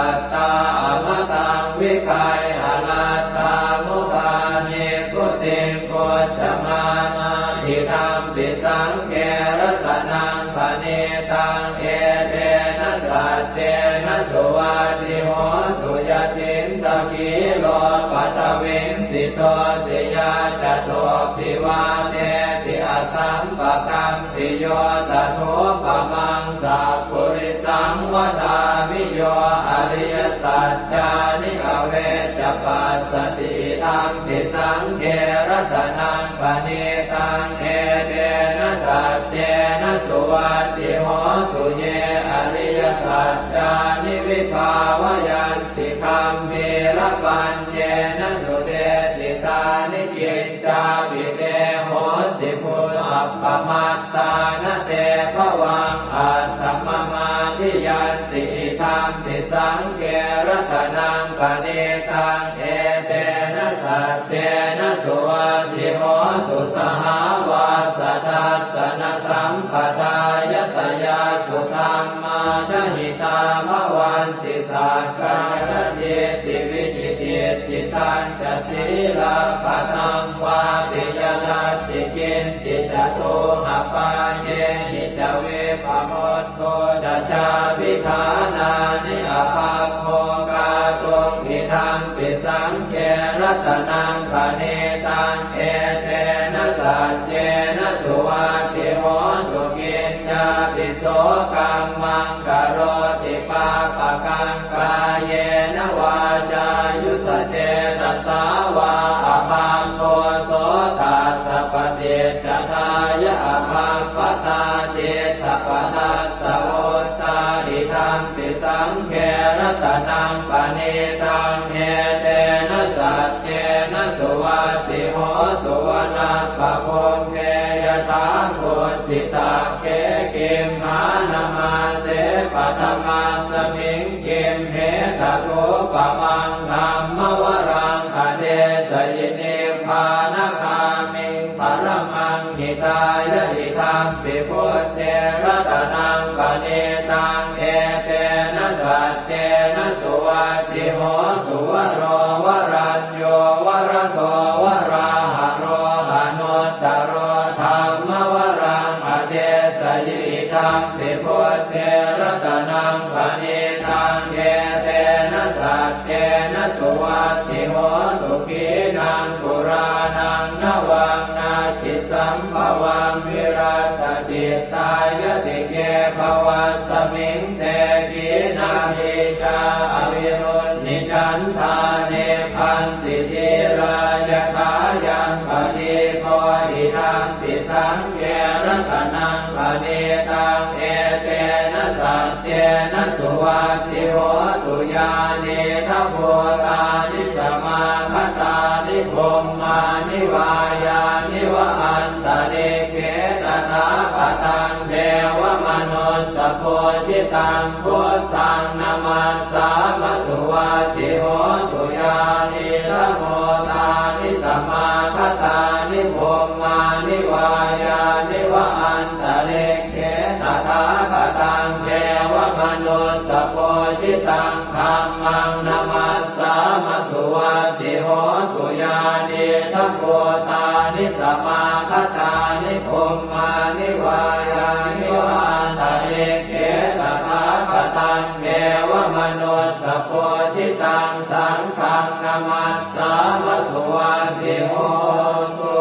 Laddhā amataṃ vigayha laddhā mudhā nibbutiṃ bhuñjamānā idampi saṅghe ratanaṃ paṇītaṃ etena saccena suvatthi hotu. Yacittakhīlo paṭhaviṃ sito siyā catubbhi vātebhi asampakampiyo tathūpamaṃ sappurisaṃ vadāmi yo ariyasaccāni avecca passati idampi saṅghe ratanaṃ paṇītaṃ etena saccena suvatthi hotu. Ye ariyasaccāni vibhāvayanti gambhīrapaññena sudesitāni kiccāpi te honti bhusappamattā na te bhavaṃ atthamamādiyanti idampi saṅghe ratanaṃ paṇītaṃ etena saccena suvatthi hotu. Sahāvassa dassanasambhadāya tayassu dhammā jahitā bhavanti sakkāyadiṭṭhi vicikicchitañca sīlabbataṃ vāpi yadatthi kiñci catūhapāyehi ca vippamutto ca cābhiṭhānāni abhabbo kātuṃ idampi saṅghe ratanaṃ paṇītaṃ etena saccena suvatthi hotu. Kiñcāpi so kammaṃ karoti pāpakaṃ kāyena vācāyuda cetasā vā abhabbo so tassa paṭicchadāya abhabbatā diṭṭhapadassa vuttā idampi saṅghe ratanaṃ paṇītaṃ etena saccena suvatthi hotu. Vanappagumbe yathā kussitakkhē gimhānamāse paṭhamasmiṃ gimhe tathūpamaṃ dhammavaraṃ adesayi nibbānagāmiṃ paramaṃ hitāya idampi buddhe ratanaṃ paṇītaṃ etena saccena suvatthi hotu. Varo varañño varado varāharo anuttaro dhammavaraṃ adesayi idampi buddhe ratanaṃ paṇītaṃ etena saccena suvatthi hotu. Khīṇaṃpurāṇaṃ navaṃ natthi sambhavaṃ virattacittāyatike bhavasmiṃ te khīṇabījā aviruḷhichandā nibbanti dhīrā yathāyaṃ padīpo idampi saṅghe ratanaṃ paṇītaṃ etena saccena suvatthi hotu. Yānīdha bhūtāni samāgatāni bhummāni vā yāni va antalikkhe tathāgataṃ devamanussapūjitaṃ buddhaṃ namassāma suvatthi hotu. Yānīdha bhūtāni samāgatāni bhummāni vā yāni va antalikkhe tathāgataṃ devamanussapūjitaṃ dhammaṃ namassāma suvatthi hotu. Yānīdha bhūtāni samāgatāni bhummāni vā yāni va antalikkhe tathāgataṃ devamanussapūjitaṃ saṅghaṃ namassāma suvatthi hotu.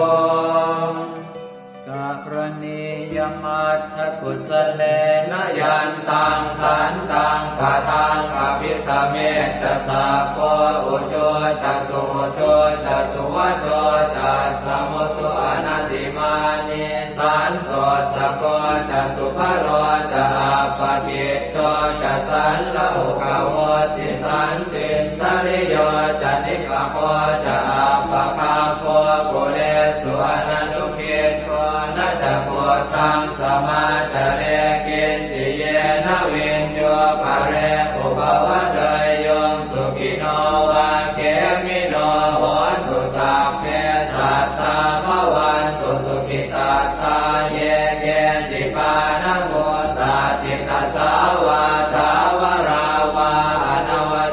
Karaṇīyamatthakusalena yantaṃ santaṃ padaṃ abhisamecca sakko ujū ca suhujū ca suvaco cassa mudu anatimānī santussako ca subharo ca appakicco ca sallahukavutti santindriyo ca nipako ca appagabbho kulesu ananu giddho. Na ca khuddaṃ samācare kiñci yena viññū pare upavadeyyuṃ. Sukhino vā khemino hontu sabbe sattā bhavantu sukhitattā. Ye keci pāṇabhūtatthi tasā vā thāvarā vā anava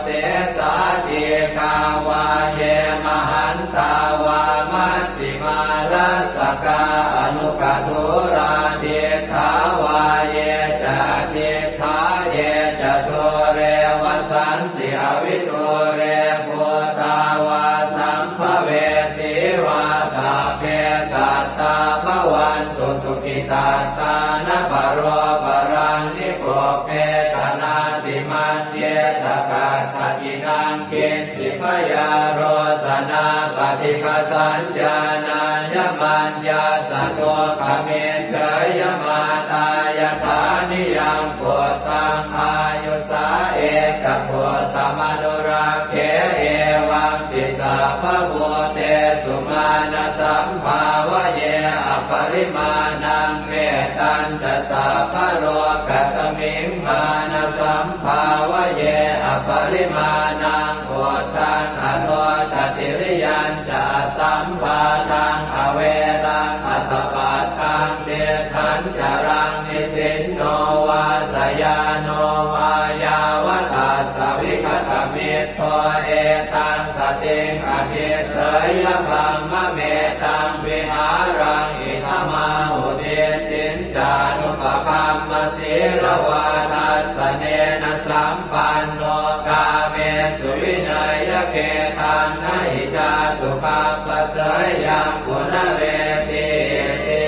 dūre bhūtā vā sambhavesī vā, sabbe sattā bhavantu sukhitattā. Na paro paraṃ nikubbetha, nātimaññetha katthaci naṃ kiñ ci. Byārosanā paṭighasaññā, nāññamaññassa dukkhamiccheyya. Mātā yathā niyaṃ puttaṃ, āyusā ekaputtamanurakkhe, evampi sabbabhūtesu, mānasambhāvaye aparimāṇaṃ. Mettañca sabbalokasmiṃ, mānasambhāvaye aparimāṇaṃ, uddhaṃ adho ca tiriyañca, asambādhaṃ averaṃ asapattaṃ. Tiṭṭhañcaraṃ nisinno vā, sayāno vā yāvatassa vigatamiddho, etaṃ satiṃ adhiṭṭheyya, brahmametaṃ vihāraṃ idhamāhu. Diṭṭhiñcānupagamma sīlavā, dassanena sampanno, kāmesu vineyya gedhaṃ, na hi jātu gabbhaseyyaṃ punaretīti.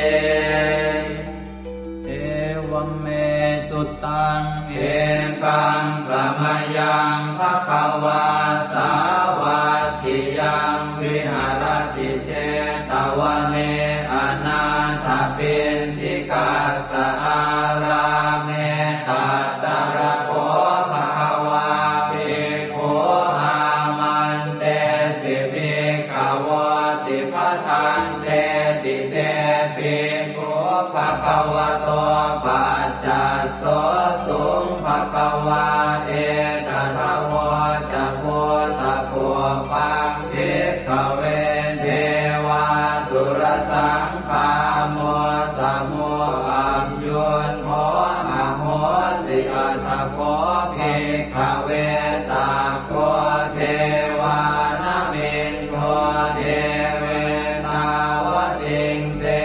Evaṃ me sutaṃ. Ekaṃ samayaṃ bhagavā sāvatthiyaṃ viharati jetavane anāthapiṇḍikassa ārāme. Tatra kho bhagavā bhikkhū āmantesi bhikkhavoti. Bhadanteti te bhikkhū bhagavato paccassosuṃ. Bhagavā etadavoca. Bhūtapubbaṃ bhikkhave devāsurasaṅgāmo, samo sambuddho ahosi. Atha kho bhikkhave sakko devānamindo devetāvatiṃse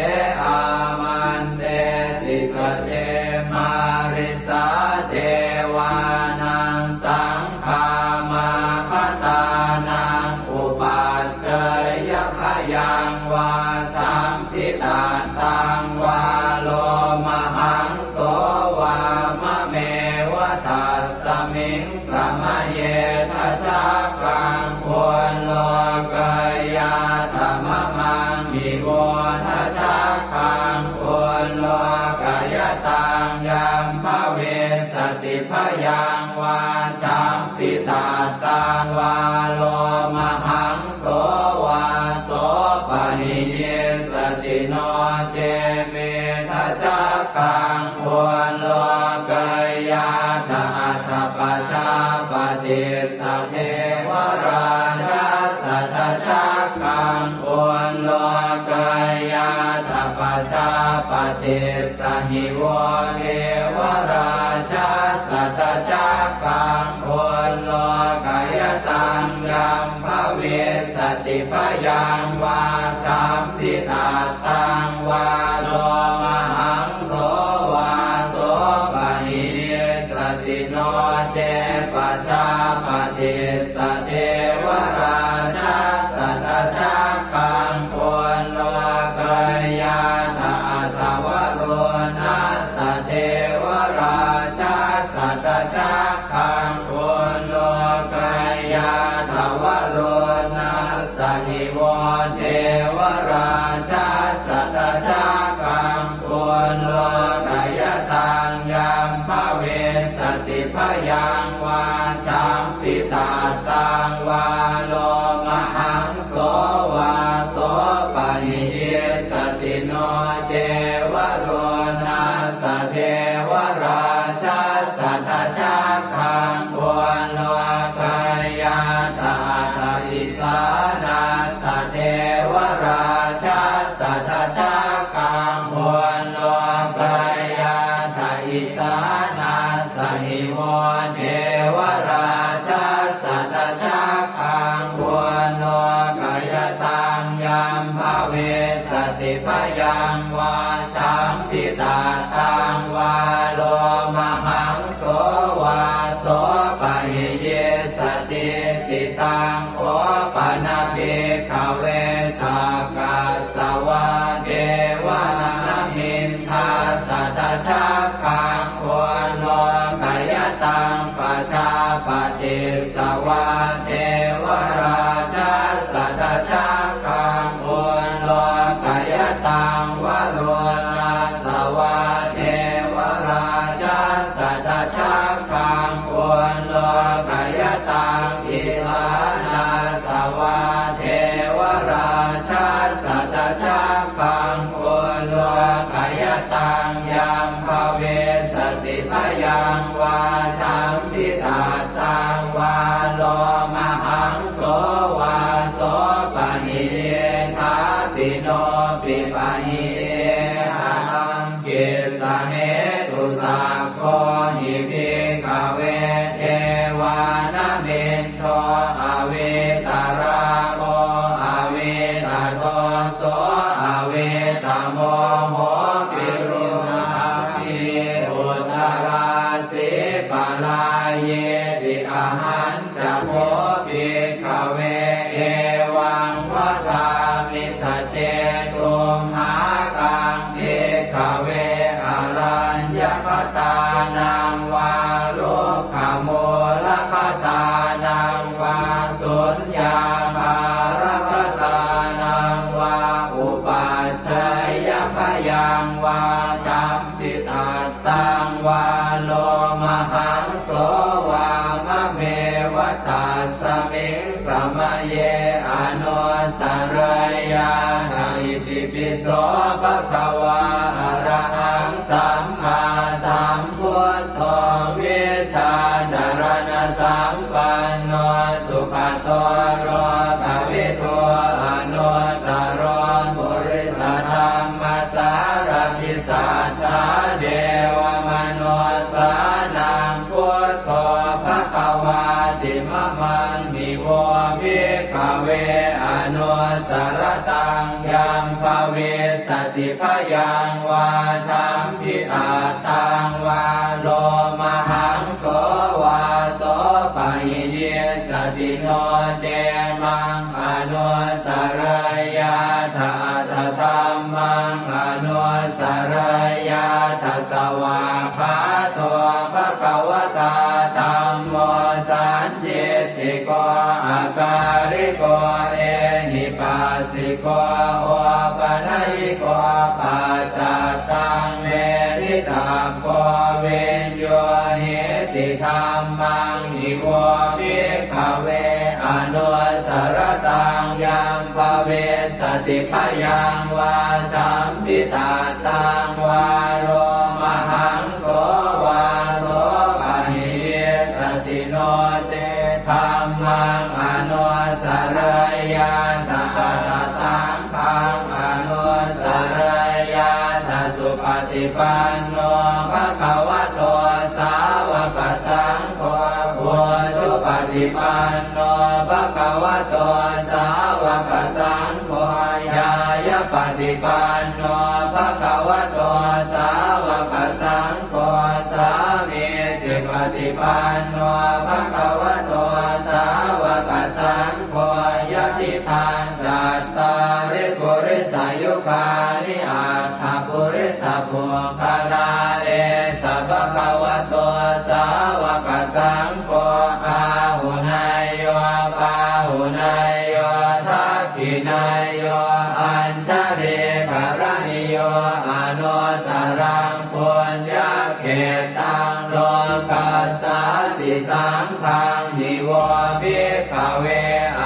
āmantesi. Sace mārisā devānaṃ saṅgāmā bhadānaṃ upajjheyya, bhayaṃ vā samphitattaṃ vā lomahaṃso vā mameva tasmiṃ samaye dhajaggaṃ ullokayātha mamaṃ hi vo dhajaggaṃ ullokayataṃ yam bhavissati, bhayaṃ vā samphitattaṃ vā lomahaṃso vā sopahiyissati, no ce me dhajaggaṃ ullokayātha. Atha pajāpatissa devarājassa dhajaggaṃ ullokayātha. Pajāpatissa hi vo devarājassa dhajaggaṃ ullokayataṃ yam bhavissati, bhayaṃ vā samphitattaṃ vā lomahaṃso vā sopahiyissati, no ce pajāpatissa devarājassa dhajaggaṃ ullokayātha. Atha varuṇṇassa devarājassa dhajaggaṃ ullokayātha. Varuṇṇassa hi vo devarājassa dhajaggaṃ ullokayataṃ yam bhavissati, bhayaṃ vā samphitattaṃ vā lomahaṃso vā sopahiyissati, no ce varuṇṇassa devarājassa dhajaggaṃ ullokayātha. Atha isānassa devarājassa dhajaggaṃ ullokayātha. Isānassa hi vo devarājassa dhajaggaṃ ullokayataṃ yam bhavissati, bhayaṃ vā samphitattaṃ vā lomahaṃso vā sopahiyissati, Jambitattaṃ vā lomahaṃso vā sopāni diṭṭhāpi nopi paṇidhī. Kataṃ kissa hetu? Sakko hi bhikkhave devānamin do avītarāgo avītadoso avītamoho virūḷhapī uttarāsī parāyīti. Ahañca kho bhikkhave evaṃ vadāmi saccesumākaṃ bhikkhave araññagatānaṃ vā rukkhamūlagatānaṃ vā suññāgāragatānaṃ vā upajjhāyabhayaṃ vā jambitattaṃ vā lomahaṃso vā mameva tasmiṃ samaye anussarayyātha. Itipi so bhagavā arahaṃ sammāsambuddho vijjācaraṇasampanno sugato lokavidū anuttaro purisadammasārathi satthā devamanussānaṃ buddho bhagavāti. Mamaṃ hi vo bhikkhave anussarattaṃ yaṃ bhavissati bhayaṃ vā jambitattaṃ vā lomahaṃso vā sopāhi nissati. No ce maṃ anussarayyātha atha dhammaṃ anussarayyātha. Svākkhāto bhagavatā dhammo sandiṭṭhiko akāliko ehipassiko opanayiko paccattaṃ veditabbo viññūhīti. Dhammaṃ hi vo bhikkhave anussarattaṃ yaṃ bhavissati bhayaṃ vā jambitattaṃ vā lomahaṃso vā sopāhi nissati. No ce dhammaṃ anussarayyātha atha saṅghaṃ anussarayyātha. Supaṭipanno bhagavato sāvakasaṅgho ujupaṭipanno bhagavato sāvakasaṅgho ñāyapaṭipanno bhagavato sāvakasaṅgho sāmīcipaṭipanno bhagavato sāvakasaṅgho yadidaṃ cattāri purisayugāni aṭṭha purisapuggalā esa bhagavato sāvakasaṅgho āhuneyyo pāhuneyyo dakkhiṇeyyo añjalikaraṇīyo anuttaraṃ puññakkhettaṃ lokassāti. Saṅghaṃ hi vo bhikkhave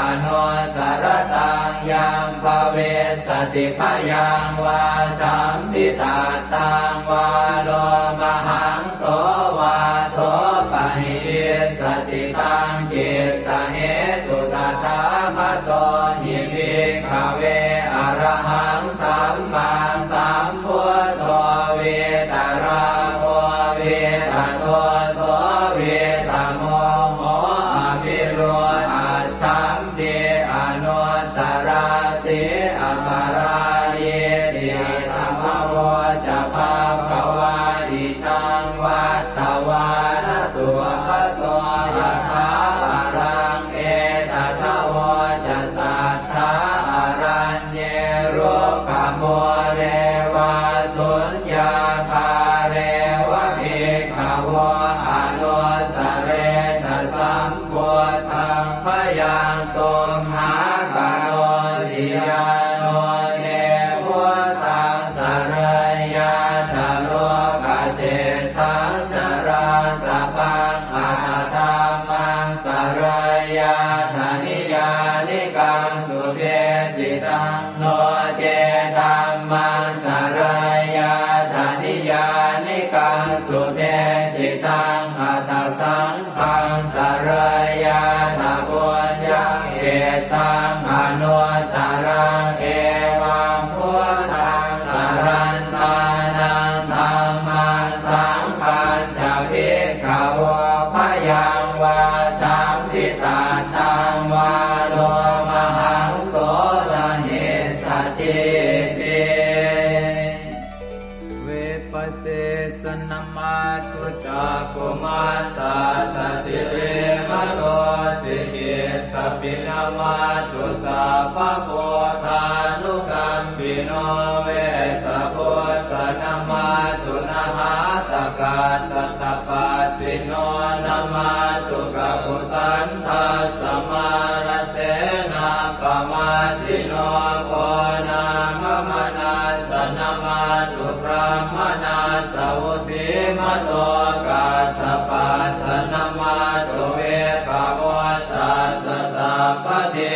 anussarattaṃ yaṃ bhavissati bhayaṃ vā jambitattaṃ vā lomahaṃso vā sopāhi nissati. Taṃ kissa hetu? Tathāgato hi bhikkhave arahaṃ sammāsambuddho vītarāgo vītadoso vītamoho avirūḷhaccham pi anusarāsi aparājīti. Idamavoca bhagavā. Idaṃ vattvāna sugato yathā paraṃ etadavoca satthā araññe rukkhamūle vā suññāgāre va bhikkhavo anussarena sam buddhaṃ bhayaṃ tumhākarosi. Yāno te buddhaṃ sarayyātha lokaseṭṭhaṃ narāsabhaṃ atha dhammaṃ sarayyātha niyyānikaṃ sudesitaṃ. No ce dhammaṃ sarayyātha niyyānikaṃ sudesitaṃ taṃ anuttaraṃ. Evaṃ buddhaṃ sarantānaṃ dhammaṃ saṅghañca bhikkhavo bhayaṃ vā champi tattaṃ vā lomahaṃso na hissatī ti. Vipasīsa namatthu cakkhumantassa sirīmato, sikhīttapi namatthu sabbabuddhānukampino, Vessabhussa namatthu nhātakassa tapassino, namatthu kakusandhassa mārasenappamaddino, Konāgamanassa namatthu brāhmaṇassa vusīmato, Kassapassa namatthu vippamuttassa sabbadhi,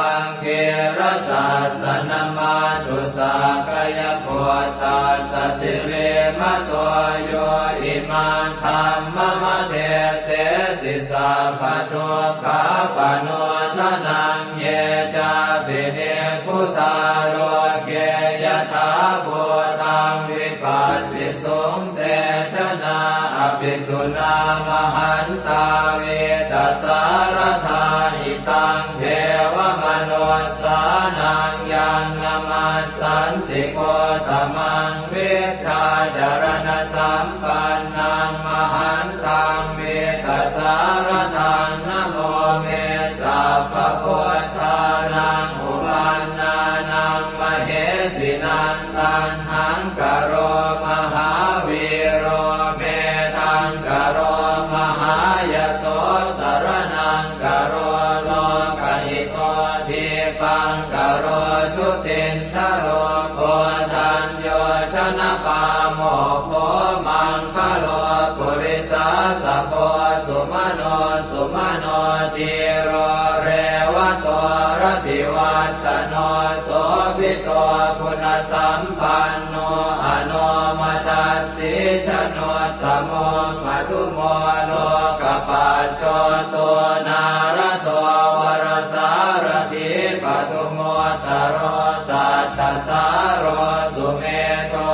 Aṅgīrasassa namatthu sakyaputtassa sirīmato, yo imaṃ dhammamadesesi sabbadukkhāpanūdanaṃ. Ye cāpi nibbutā loke yathābhūtaṃ vipassisuṃ, te janā apisuṇā mahantā vītasāradā. Hitaṃ devamanussānaṃ yaṃ namassanti gotamaṃ, vijjācaraṇasampannaṃ mahantaṃ vītasāradaṃ. Namo me sabbabuddhānaṃ uppannānaṃ mahesinaṃ, Taṇhaṅkaro mahāvīro Medhaṅkaro mahāyaso, Saraṇaṅkaro lokahito, Dīpaṅkaro jutindharo, Koṇḍañño janapāmokkho, Maṅgalo purisāsabho, Sumano sumano dhīro, Revato rativaḍḍhano, Sobhito guṇasampanno, Anomadassī januttamo, Madhumo lokapajjoto, Nārado varasārathī, Padumu ttaro sattasāro, Sumedho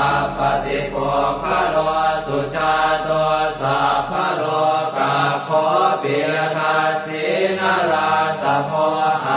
appaṭipuggalo, Sujāto sabbalokaggo, Piyadassī narāsabho,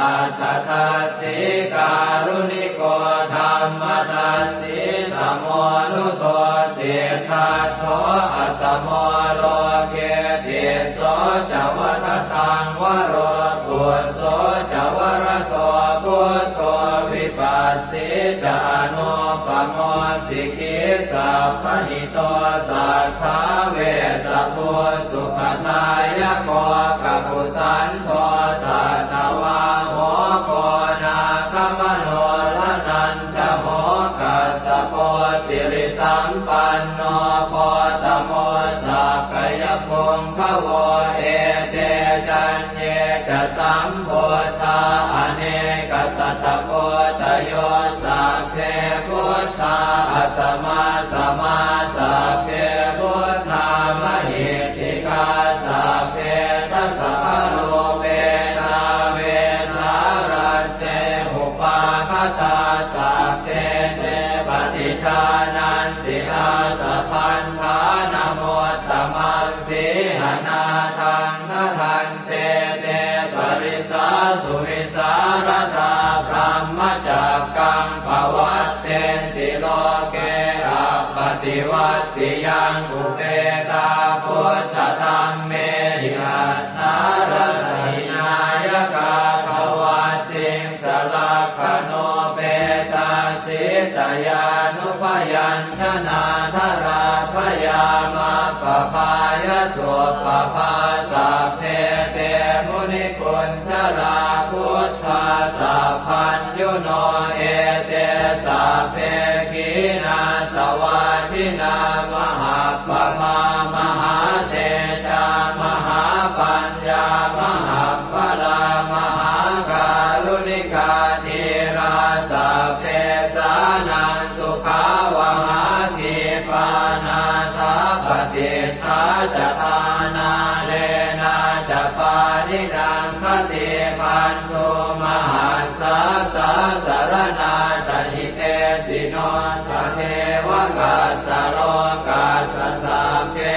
Atthadassī kāruṇiko, Dhammadassī tamonudo, Siddhattho asamo loke, Tisso ca vadataṃ varo, Phusso ca varado buddho, Vipassī ca anuppamo, Sikhī sabbahito satthā, Vessabhū sukhadāyako, Kakusandho satthavāho, Koṇāgamano Raṇañjaho, Kassapo sirisampanno, Gotamo sakyapuṅgavo. Ete caññe ca sambuddhā, anekasatakoṭayo, Sabbe buddhā asamassamā, Sabbe buddhā mahiddhikā, Sabbe dasabalūpetā, Vesālā te upāgatā, Sabbe te paṭijānanti, Ātabandhanamuttamaṃ. Sīhanāthaṃ gaṇhan te, Te parisā suvisāradā, Brahmacakkaṃ pavattenti loke, Appaṭivattiyaṃ upetā, Buddhadhammehi attarata hinayakā, Dvattiṃsa lakkhaṇūpetā, Sītayānubyañjanā, Jalābhayā maggapāya suppabhā. Sabbe te munikuñjarā, Buddhā sabbaññuno, Ete sabbe khīṇāsavā, Jinā mahappamā, Mahātejā mahāpaññā, Mahappalā mahākāruṇikā, Dhīrā sabbesānaṃ sukhāvahā, Khipā nāthapaṭiṭṭhā ca, Āṇālēnā ca pāṇinaṃ, Te bandhū mahassāsā saraṇā ca hitesino, sadevakassa lokassa sabbe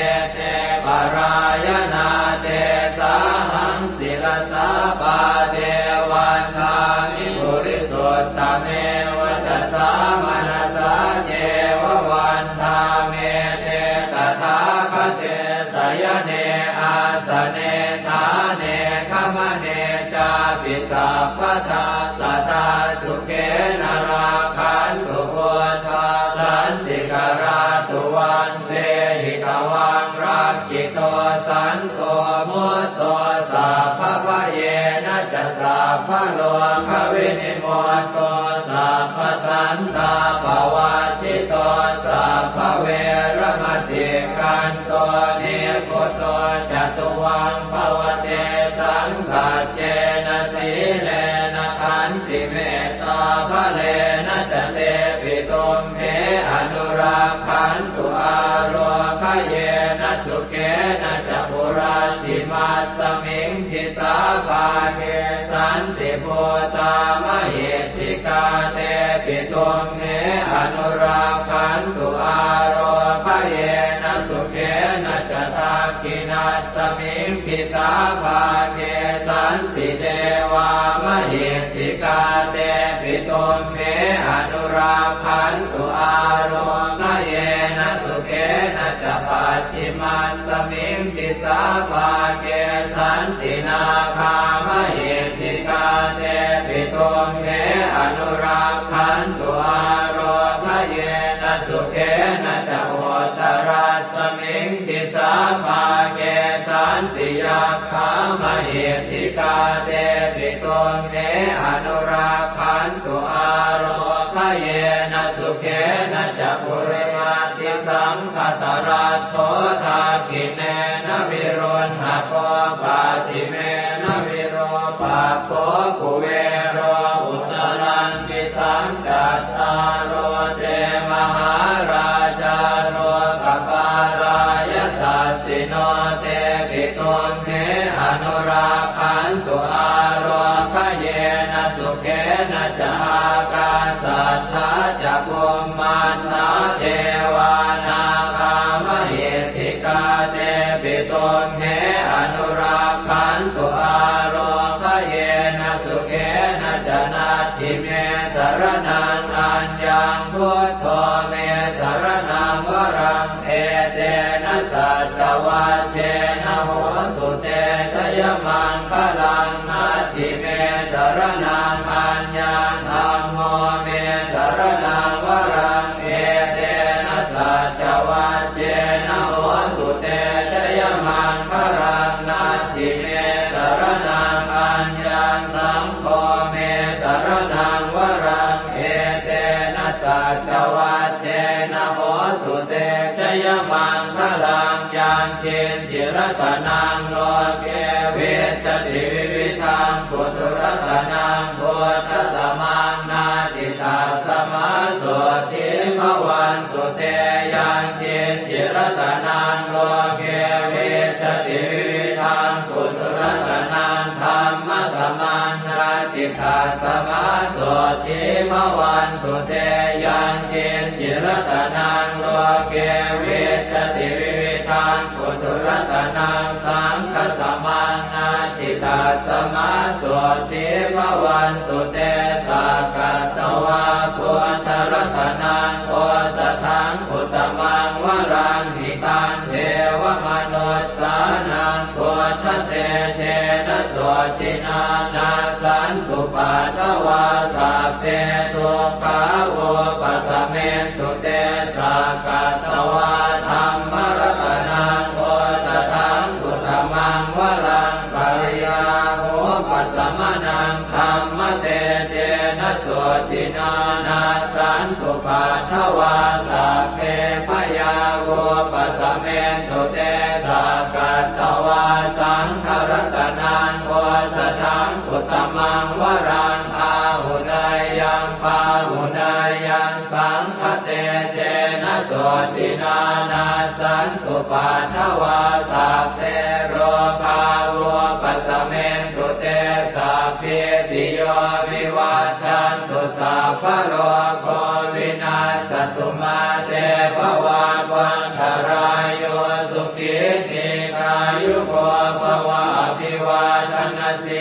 ete parāyanā, tesāhaṃ sirasā pāde vandāmi purisuttame. Vacasā manasā ceva vandāmete tathāgate, sayane āsane ṭhāne gamane cāpi sabbadā, sadā sukhena rakkhantu buddhā santikarā. Tuvaṃ vehi tvaṃ rakkhito santo mutto, sabbabhayena ca sabbarogavinimutto, sabbasantāpavajjito, sabbaveramatikkanto nibbuto ca tuvaṃ bhava. Tesaṃ saccena sīlena khantimettābalena ca, tepi tumhe anurakkhantu ārogyena sukhena ca. Puratthimassa miṃ disābhāge santibhūtā mahiddhikā, tepi tumhe anurakkhantu ārogyena sukhena ca. Dakkhiṇassa miṃ disābhāge santidevā mahiddhikā, tepi tumhe anurakkhantu ārogyena sukhena ca. Pacchimassa miṃ disābhāge santināgā mahiddhikā, tepi tumhe anurakkhantu ārogyena sukhena ca. Uttarassa miṃ disābhāge santiyak khā mahiddhikā, tepi tumhe anurakkhantu ārogyena sukhena ca. Purimaṭṭhisaṅghataraṭṭho dakkhiṇena viruḷhako, pacchimena virūpakkho kuvero uttaraṃ disaṃ. Cattāro te mahārājā lokapālā yasassino, tepi tumhe anurakkhantu ārogyena sukhena ca. Ākāsaṭṭhā ca bhummaṭṭhā devā nāgā mahiddhikā, tepi tumhe anurakkhantu ārogyena sukhena ca. Natthi me saraṇaṃ aññaṃ, buddho me saraṇaṃ varaṃ, etena saccavajjena hotu te jayamaṅgalaṃ. Natthi me saraṇaṃ aññaṃ, dhammo me saraṇaṃ varaṃ, etena saccavajjena hotu te jayamaṅgalaṃ. Natthi me saraṇaṃ aññaṃ, saṅgho me saraṇaṃ varaṃ, etena saccavajjena hotu te jayamaṅgalaṃ. Yaṅkiñci ratanaṃ loke vijjati vividhaṃ puthu, ratanaṃ buddhasamaṃ natthi, tasmā sotthī bhavantu te. Yaṅkiñci ratanaṃ loke vijjati vividhaṃ puthu, ratanaṃ dhammasamaṃ natthi, tasmā sotthī bhavantu te. Yaṅkiñci ratanaṃ loke vijjati vividhaṃ puthu, ratanaṃ saṅghasamaṃ natthi, tasmā sotthī bhavantu te. Sakkatvā buddharatanaṃ osathaṃ uttamaṃ varaṃ, hitaṃ devamanussānaṃ buddhatejena sotthinā, nassantupaddavā sabbe dukkhā vūpasamentu te. Sakkatvā dhammaratanaṃ osathaṃ uttamaṃ varaṃ, bhayāvūpasamanaṃ dhammatejena sotthinā, nassantupaddavā sabbe bhayā vūpasamentu te. Sakkatvā saṅgharatanaṃ osathaṃ uttamaṃ varaṃ, āhuneyyaṃ pāhuneyyaṃ saṅghatejena sotthinā, nassantupaddavā sabbe rogā vūpasamentu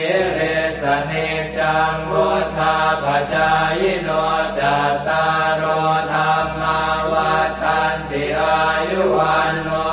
sīlissa niccaṃ vuḍḍhāpacāyino, cattāro dhammā vaḍḍhanti: āyu vaṇṇo